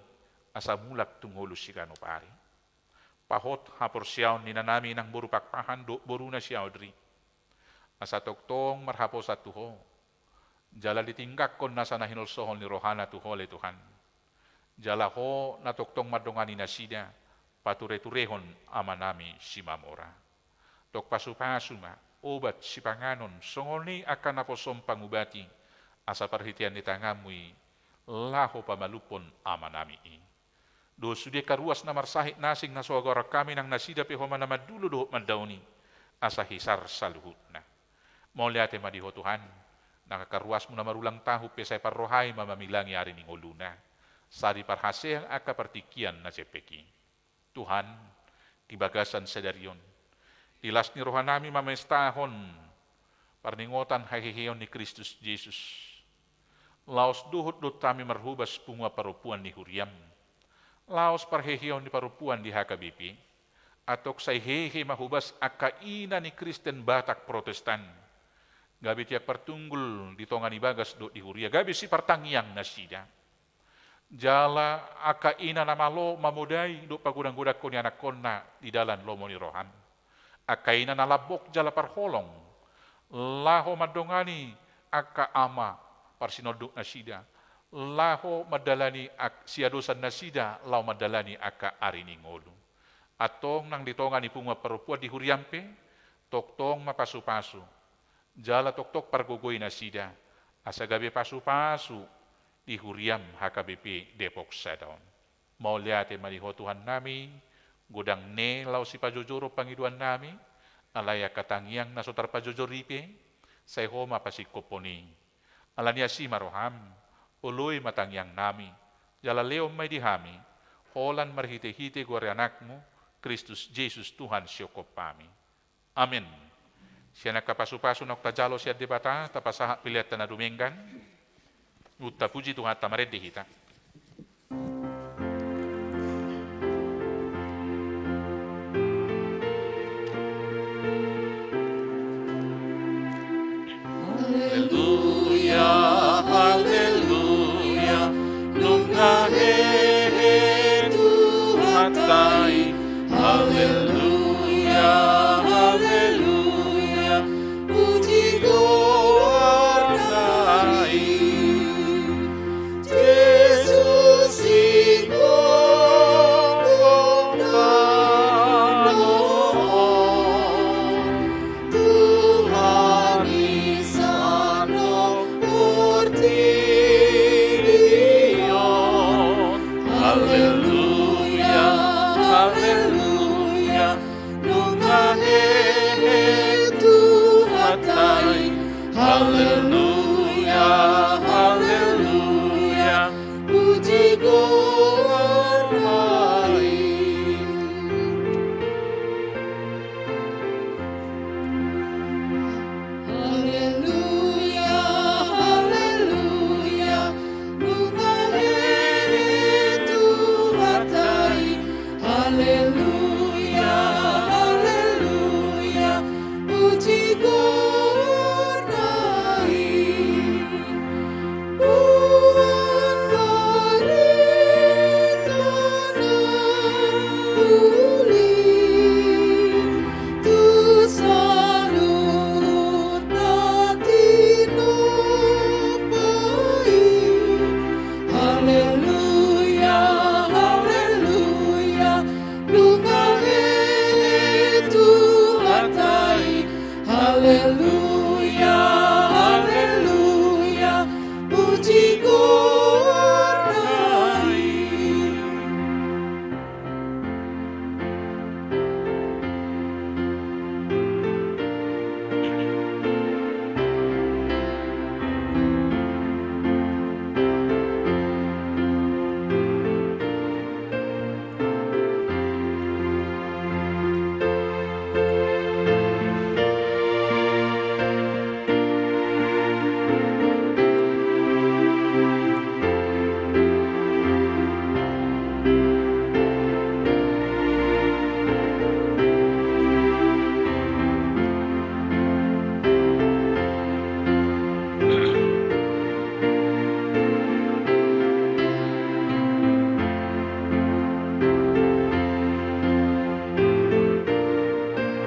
asa mulak tu ngolu siganup ari. Pahot haporseaon ni inanami nang boru Pakpahan dohot boruna si Audrey. Asa tongtong marhaposan tu Ho. Jala ditinggangkon nasa na hinolsohon ni rohana tu Ho ale Tuhan. Jala Ho na tongtong mandongani nasida, patureturehon amanami Simamora. Tong pasupasu ma, obat sipanganon, songon i angka naposom pangubati, asa parhitean ni tanganmu i, laho pamalumhon amanami i. Dohot sude angka ruas na marsahit na asing na so huagoran hami nang nasida pe Ho ma na mandulo dohot mandaoni, asa hisar saluhutna. Mauliate ma di Ho Tuhan, nang angka ruasmu na marulang tahun pe sai parrohai ma mamilangi ari ni ngoluna. Sai diparhaseang angka partingkian na jempek i. Tuhan, di bagasan sadari on, di las ni rohanami mamestahon parningotan haheheon ni Kristus Jesus. Laos dohot do hami marhobas punguan parompuan ni huriam. Laos parheheon ni parompuan di H K B P. Antong sai hehe ma hobas angka ina ni Kristen Batak Protestan. Gabe tiang partunggul di tonga ni bagas dohot di huria, gabe sipartangiang nasida. Jala angka ina na malo mamodai dohot pagodanggodangkon ianakhonna di dalan lomo ni roham. Angka ina na lambok jala parholong, laho mandongani angka ama parsinonduk nasida, laho mandalani ak-, siadosan nasida, laho mandalani angka ari ni ngolu. Antong nang di tonga ni punguan parompuan di huriam pe, tongtong ma pasupasu. Jala tongtong pargogoi nasida, asa gabe pasupasu i huriam H K B P Depok sada on. Mauliate ma di Ho Tuhan nami, godang ne laho sipajojoron pangidoan nami, alai angka tangiang na so tarpajojor i pe, sai Ho ma pasingkophon i. Alani asi ma roham, oloi ma tangiang nami, jala lehon ma i di hami, holan marhitehite goar ni Anakmu, Kristus Jesus Tuhan sihompa nami. Amen. Sian angka pasupasu naung tajalo sian Debata, tapasahat pelean ta na dumenggan. Nunga tapuji Tuhanta, marende hita. Haleluya, haleluya, nunga hehe Tuhanta i. Haleluya, haleluya, puji goarna i. Jesus i do tano on, Tuhan i sian portibi on. Haleluya, haleluya, nunga hehe Tuhanta i. Haleluya, haleluya, puji goarna i. Haleluya, haleluya, nunga hehe Tuhanta i. Haleluya, haleluya, puji goarna i. Boan barita na uli tu saluhut na tinompa i. Haleluya, haleluya, nunga hehe Tuhanta i. Haleluya, haleluya, puji goarna i.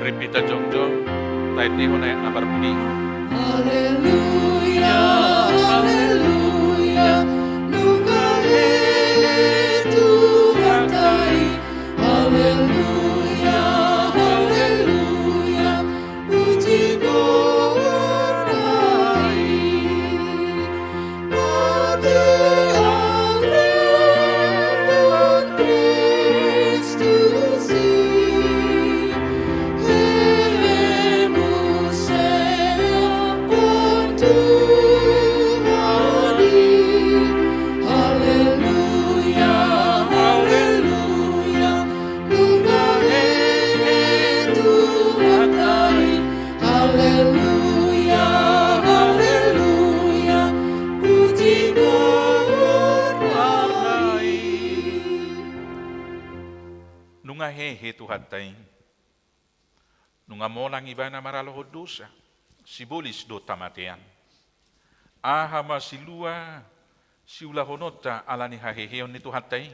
Rap hita jongjong, taendehon ayat na parpudi. Haleluya, haleluya, nunga hehe Tuhanta i. Haleluya, haleluya, puji goarna i. Mate au rap buat Kristus i, hehe muse ampuon Tuhan i. Haleluya, haleluya, nunga hehe Tuhanta i. Haleluya, haleluya, puji goarna i. Nunga hehe Tuhanta i. Nunga monang Ibana maralohon dosa, sibolis dohot hamatean. Aha ma silua siulahononta ala ni haheheon ni Tuhanta i?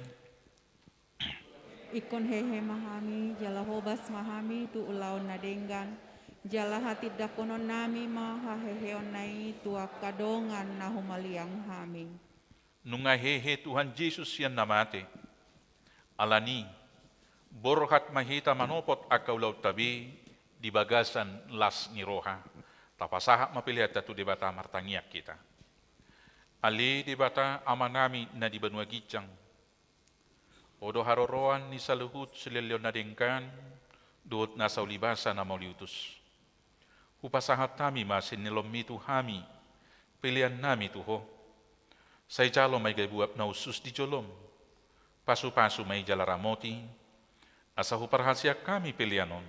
Ingkon hehe ma hami, jala hobas ma hami tu ulaon na denggan, jala hatindangkononnami ma haheheonna i tu angka dongan na humaliang hami. Nunga hehe Tuhan Jesus sian na mate. Alani, borhat ma hita manopot angka ulaonta be di bagasan las ni roha. Tapasahat ma peleanta tu Debata, martangiang hita. Ale Debata Amanami na di banua ginjang, Ho do haroroan ni saluhut silehonlehon na denggan dohot nasa ulibasa na mauliutus. Hupasahat hami ma sian ni loanMi tu hami peleannami tu Ho. Sai jalo ma i gabe uap na hushus di jolom. Pasupasu ma i jala ramoti, asa huparhaseang hami pelean on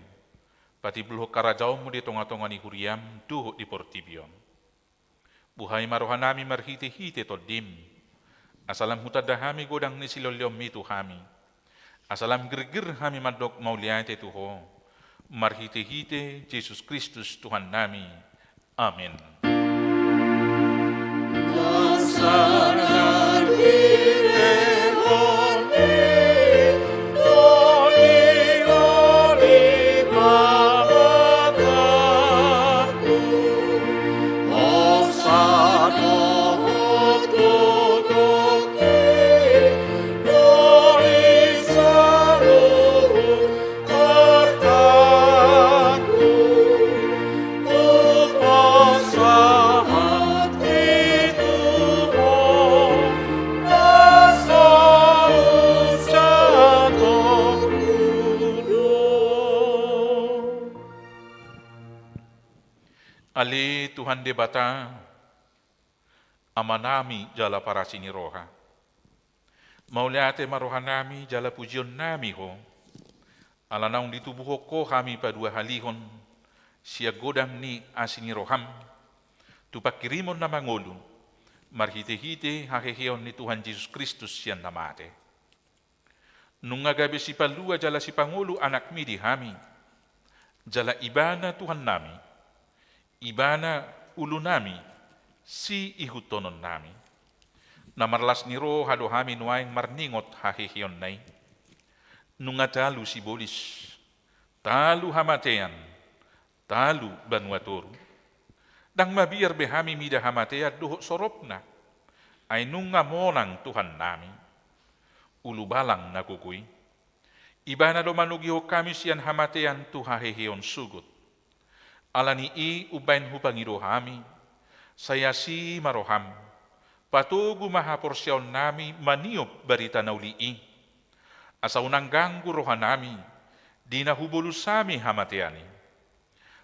patimbulhon harajaonMu di tongatonga ni huriaM dohot di portibi on. Buhai ma rohanami marhitehite TondiM, asa lam hutanda hami godang ni silehonlehonMi tu hami, asa lam girgir hami mandok mauliate tu Ho, marhitehite Jesus Kristus Tuhannami. Amen. Ale Tuhan Debata, Amanami jala parasi ni roha. Mauliate ma rohanami jala pujionnami Ho, ala naung ditubuhon Ho hami paduahalihon sian godang ni asi ni rohaM, tu panghirimon na mangolu, marhitehite haheheon ni Tuhan Jesus Kristus sian na mate. Nunga gabe sipalua jala sipangolu AnakMi di hami, jala Ibana Tuhannami, Ibana ulunami, siihuthononnami. Na marlas ni roha do hami nuaeng marningot haheheonna i. Nunga talu sibolis, talu hamatean, talu banua toru. Ndang mabiar be hami mida hamatean dohot soropna, ai nunga monang Tuhannami. Ulubalang na gogo i. Ibana do manogihon hami sian hamatean tu haheheon sogot. Ala ni i umbaen hupangido hami, sai asi ma rohaM, patogu ma haporseaonnami maniop barita na uli i. Asa unang ganggu rohanami, di na hubolus hami hamatean i.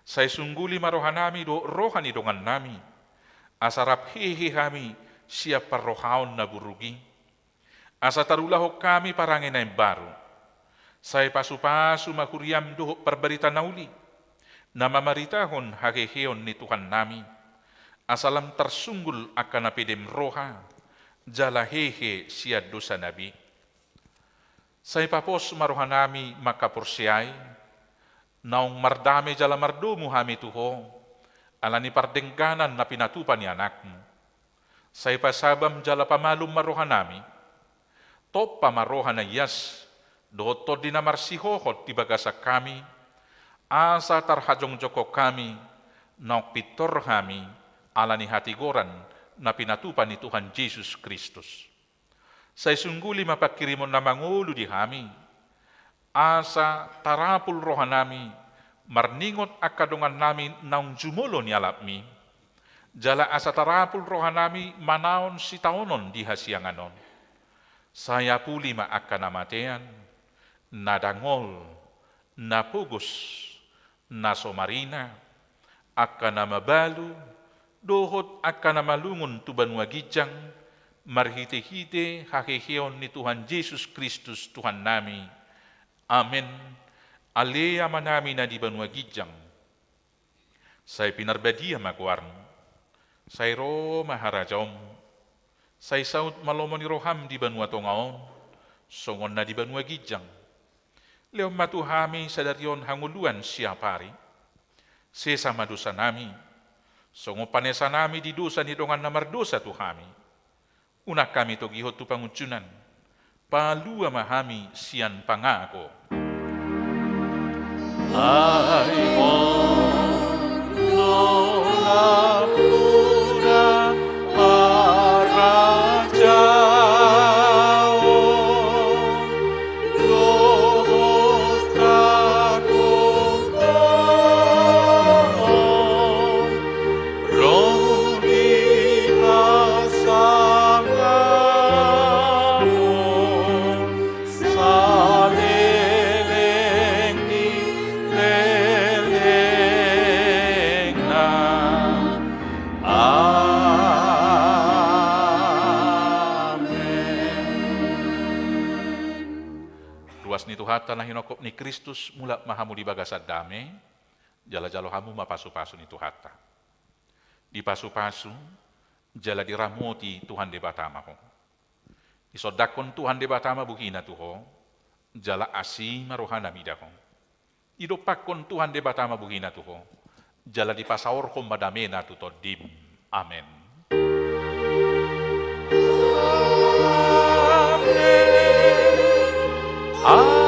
Sai sungguli ma rohanami dohot roha ni dongannami, asa rap hehe hami sian parrohaon na buruk i. Asa tarulahon hami parange na imbaru. Sai pasupasu ma huriaM dohot parbarita na uli, na mamaritahon haheheon ni Tuhannami. Asa lam tarsunggul angka na pedem roha, jala hehe sian dosa na be. Sai papos ma rohanami mangkaporseai, naung mardame jala mardomu hami tu Ho, ala ni pardengganan na pinatupa ni AnakMu. Sai pasabam jala pamalum ma rohanami. Tompa ma roha na ias, dohot tondi na marsihohot di bagasan hami, asa tarhajongjongkon hami, naung pintor hami, ala ni hatigoran na pinatupa ni Tuhan Jesus Kristus. Sai sungguli ma panghirimon na mangolu di hami, asa tarapul rohanami, marningot angka dongannami naung jumolo nialapMi, jala asa tarapul rohanami manaon sitaonon di hasiangan on. Sai apuli ma angka na matean, na dangol, na pogos, na so marina, angka na mabalu, dohot angka na malungun tu banua ginjang, marhitehite haheheon ni Tuhan Jesus Kristus Tuhannami. Amen. Ale Amanami na di banua ginjang, sai pinarbadia ma goarMu, sai ro ma harajaonMu, sai saut ma lomo ni rohaM di banua tonga on, songon na di banua ginjang. Lehon ma tu hami sadari on hangoluan siapari. Sesa ma dosanami, songon panesanami di dosa ni dongan na mardosa tu hami. Unang hami togihon tu pangunjunan, palua ma hami sian pangago. Ai Ho do nampuna harajaon dohot hagogona, ro di hasa Tuhanta na hinophop ni Kristus, mulak ma hamu di bagasan dame, jala jalo hamu ma pasupasu ni Tuhanta. Dipasupasu jala diramoti Tuhan Debata ma ho. Disondangkon Tuhan Debata ma bohina tu ho, jala asi ma rohana mida ho. Didompakkon Tuhan Debata ma bohina tu ho, jala dipasaorhon ma damena tu tondim. Amen. Amen. Amen.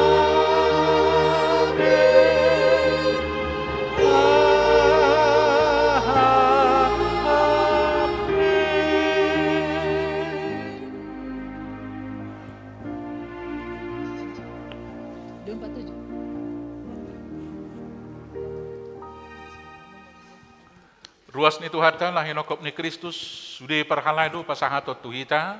Dua empat tujuh. Ruas ni Tuhanta na hinophop ni Kristus, sude parhalado pasahathon tu hita.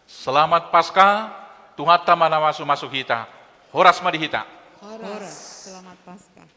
Selamat Paskah. Tuhanta ma na masumasu hita. Horas ma di hita. Horas. Selamat Paskah.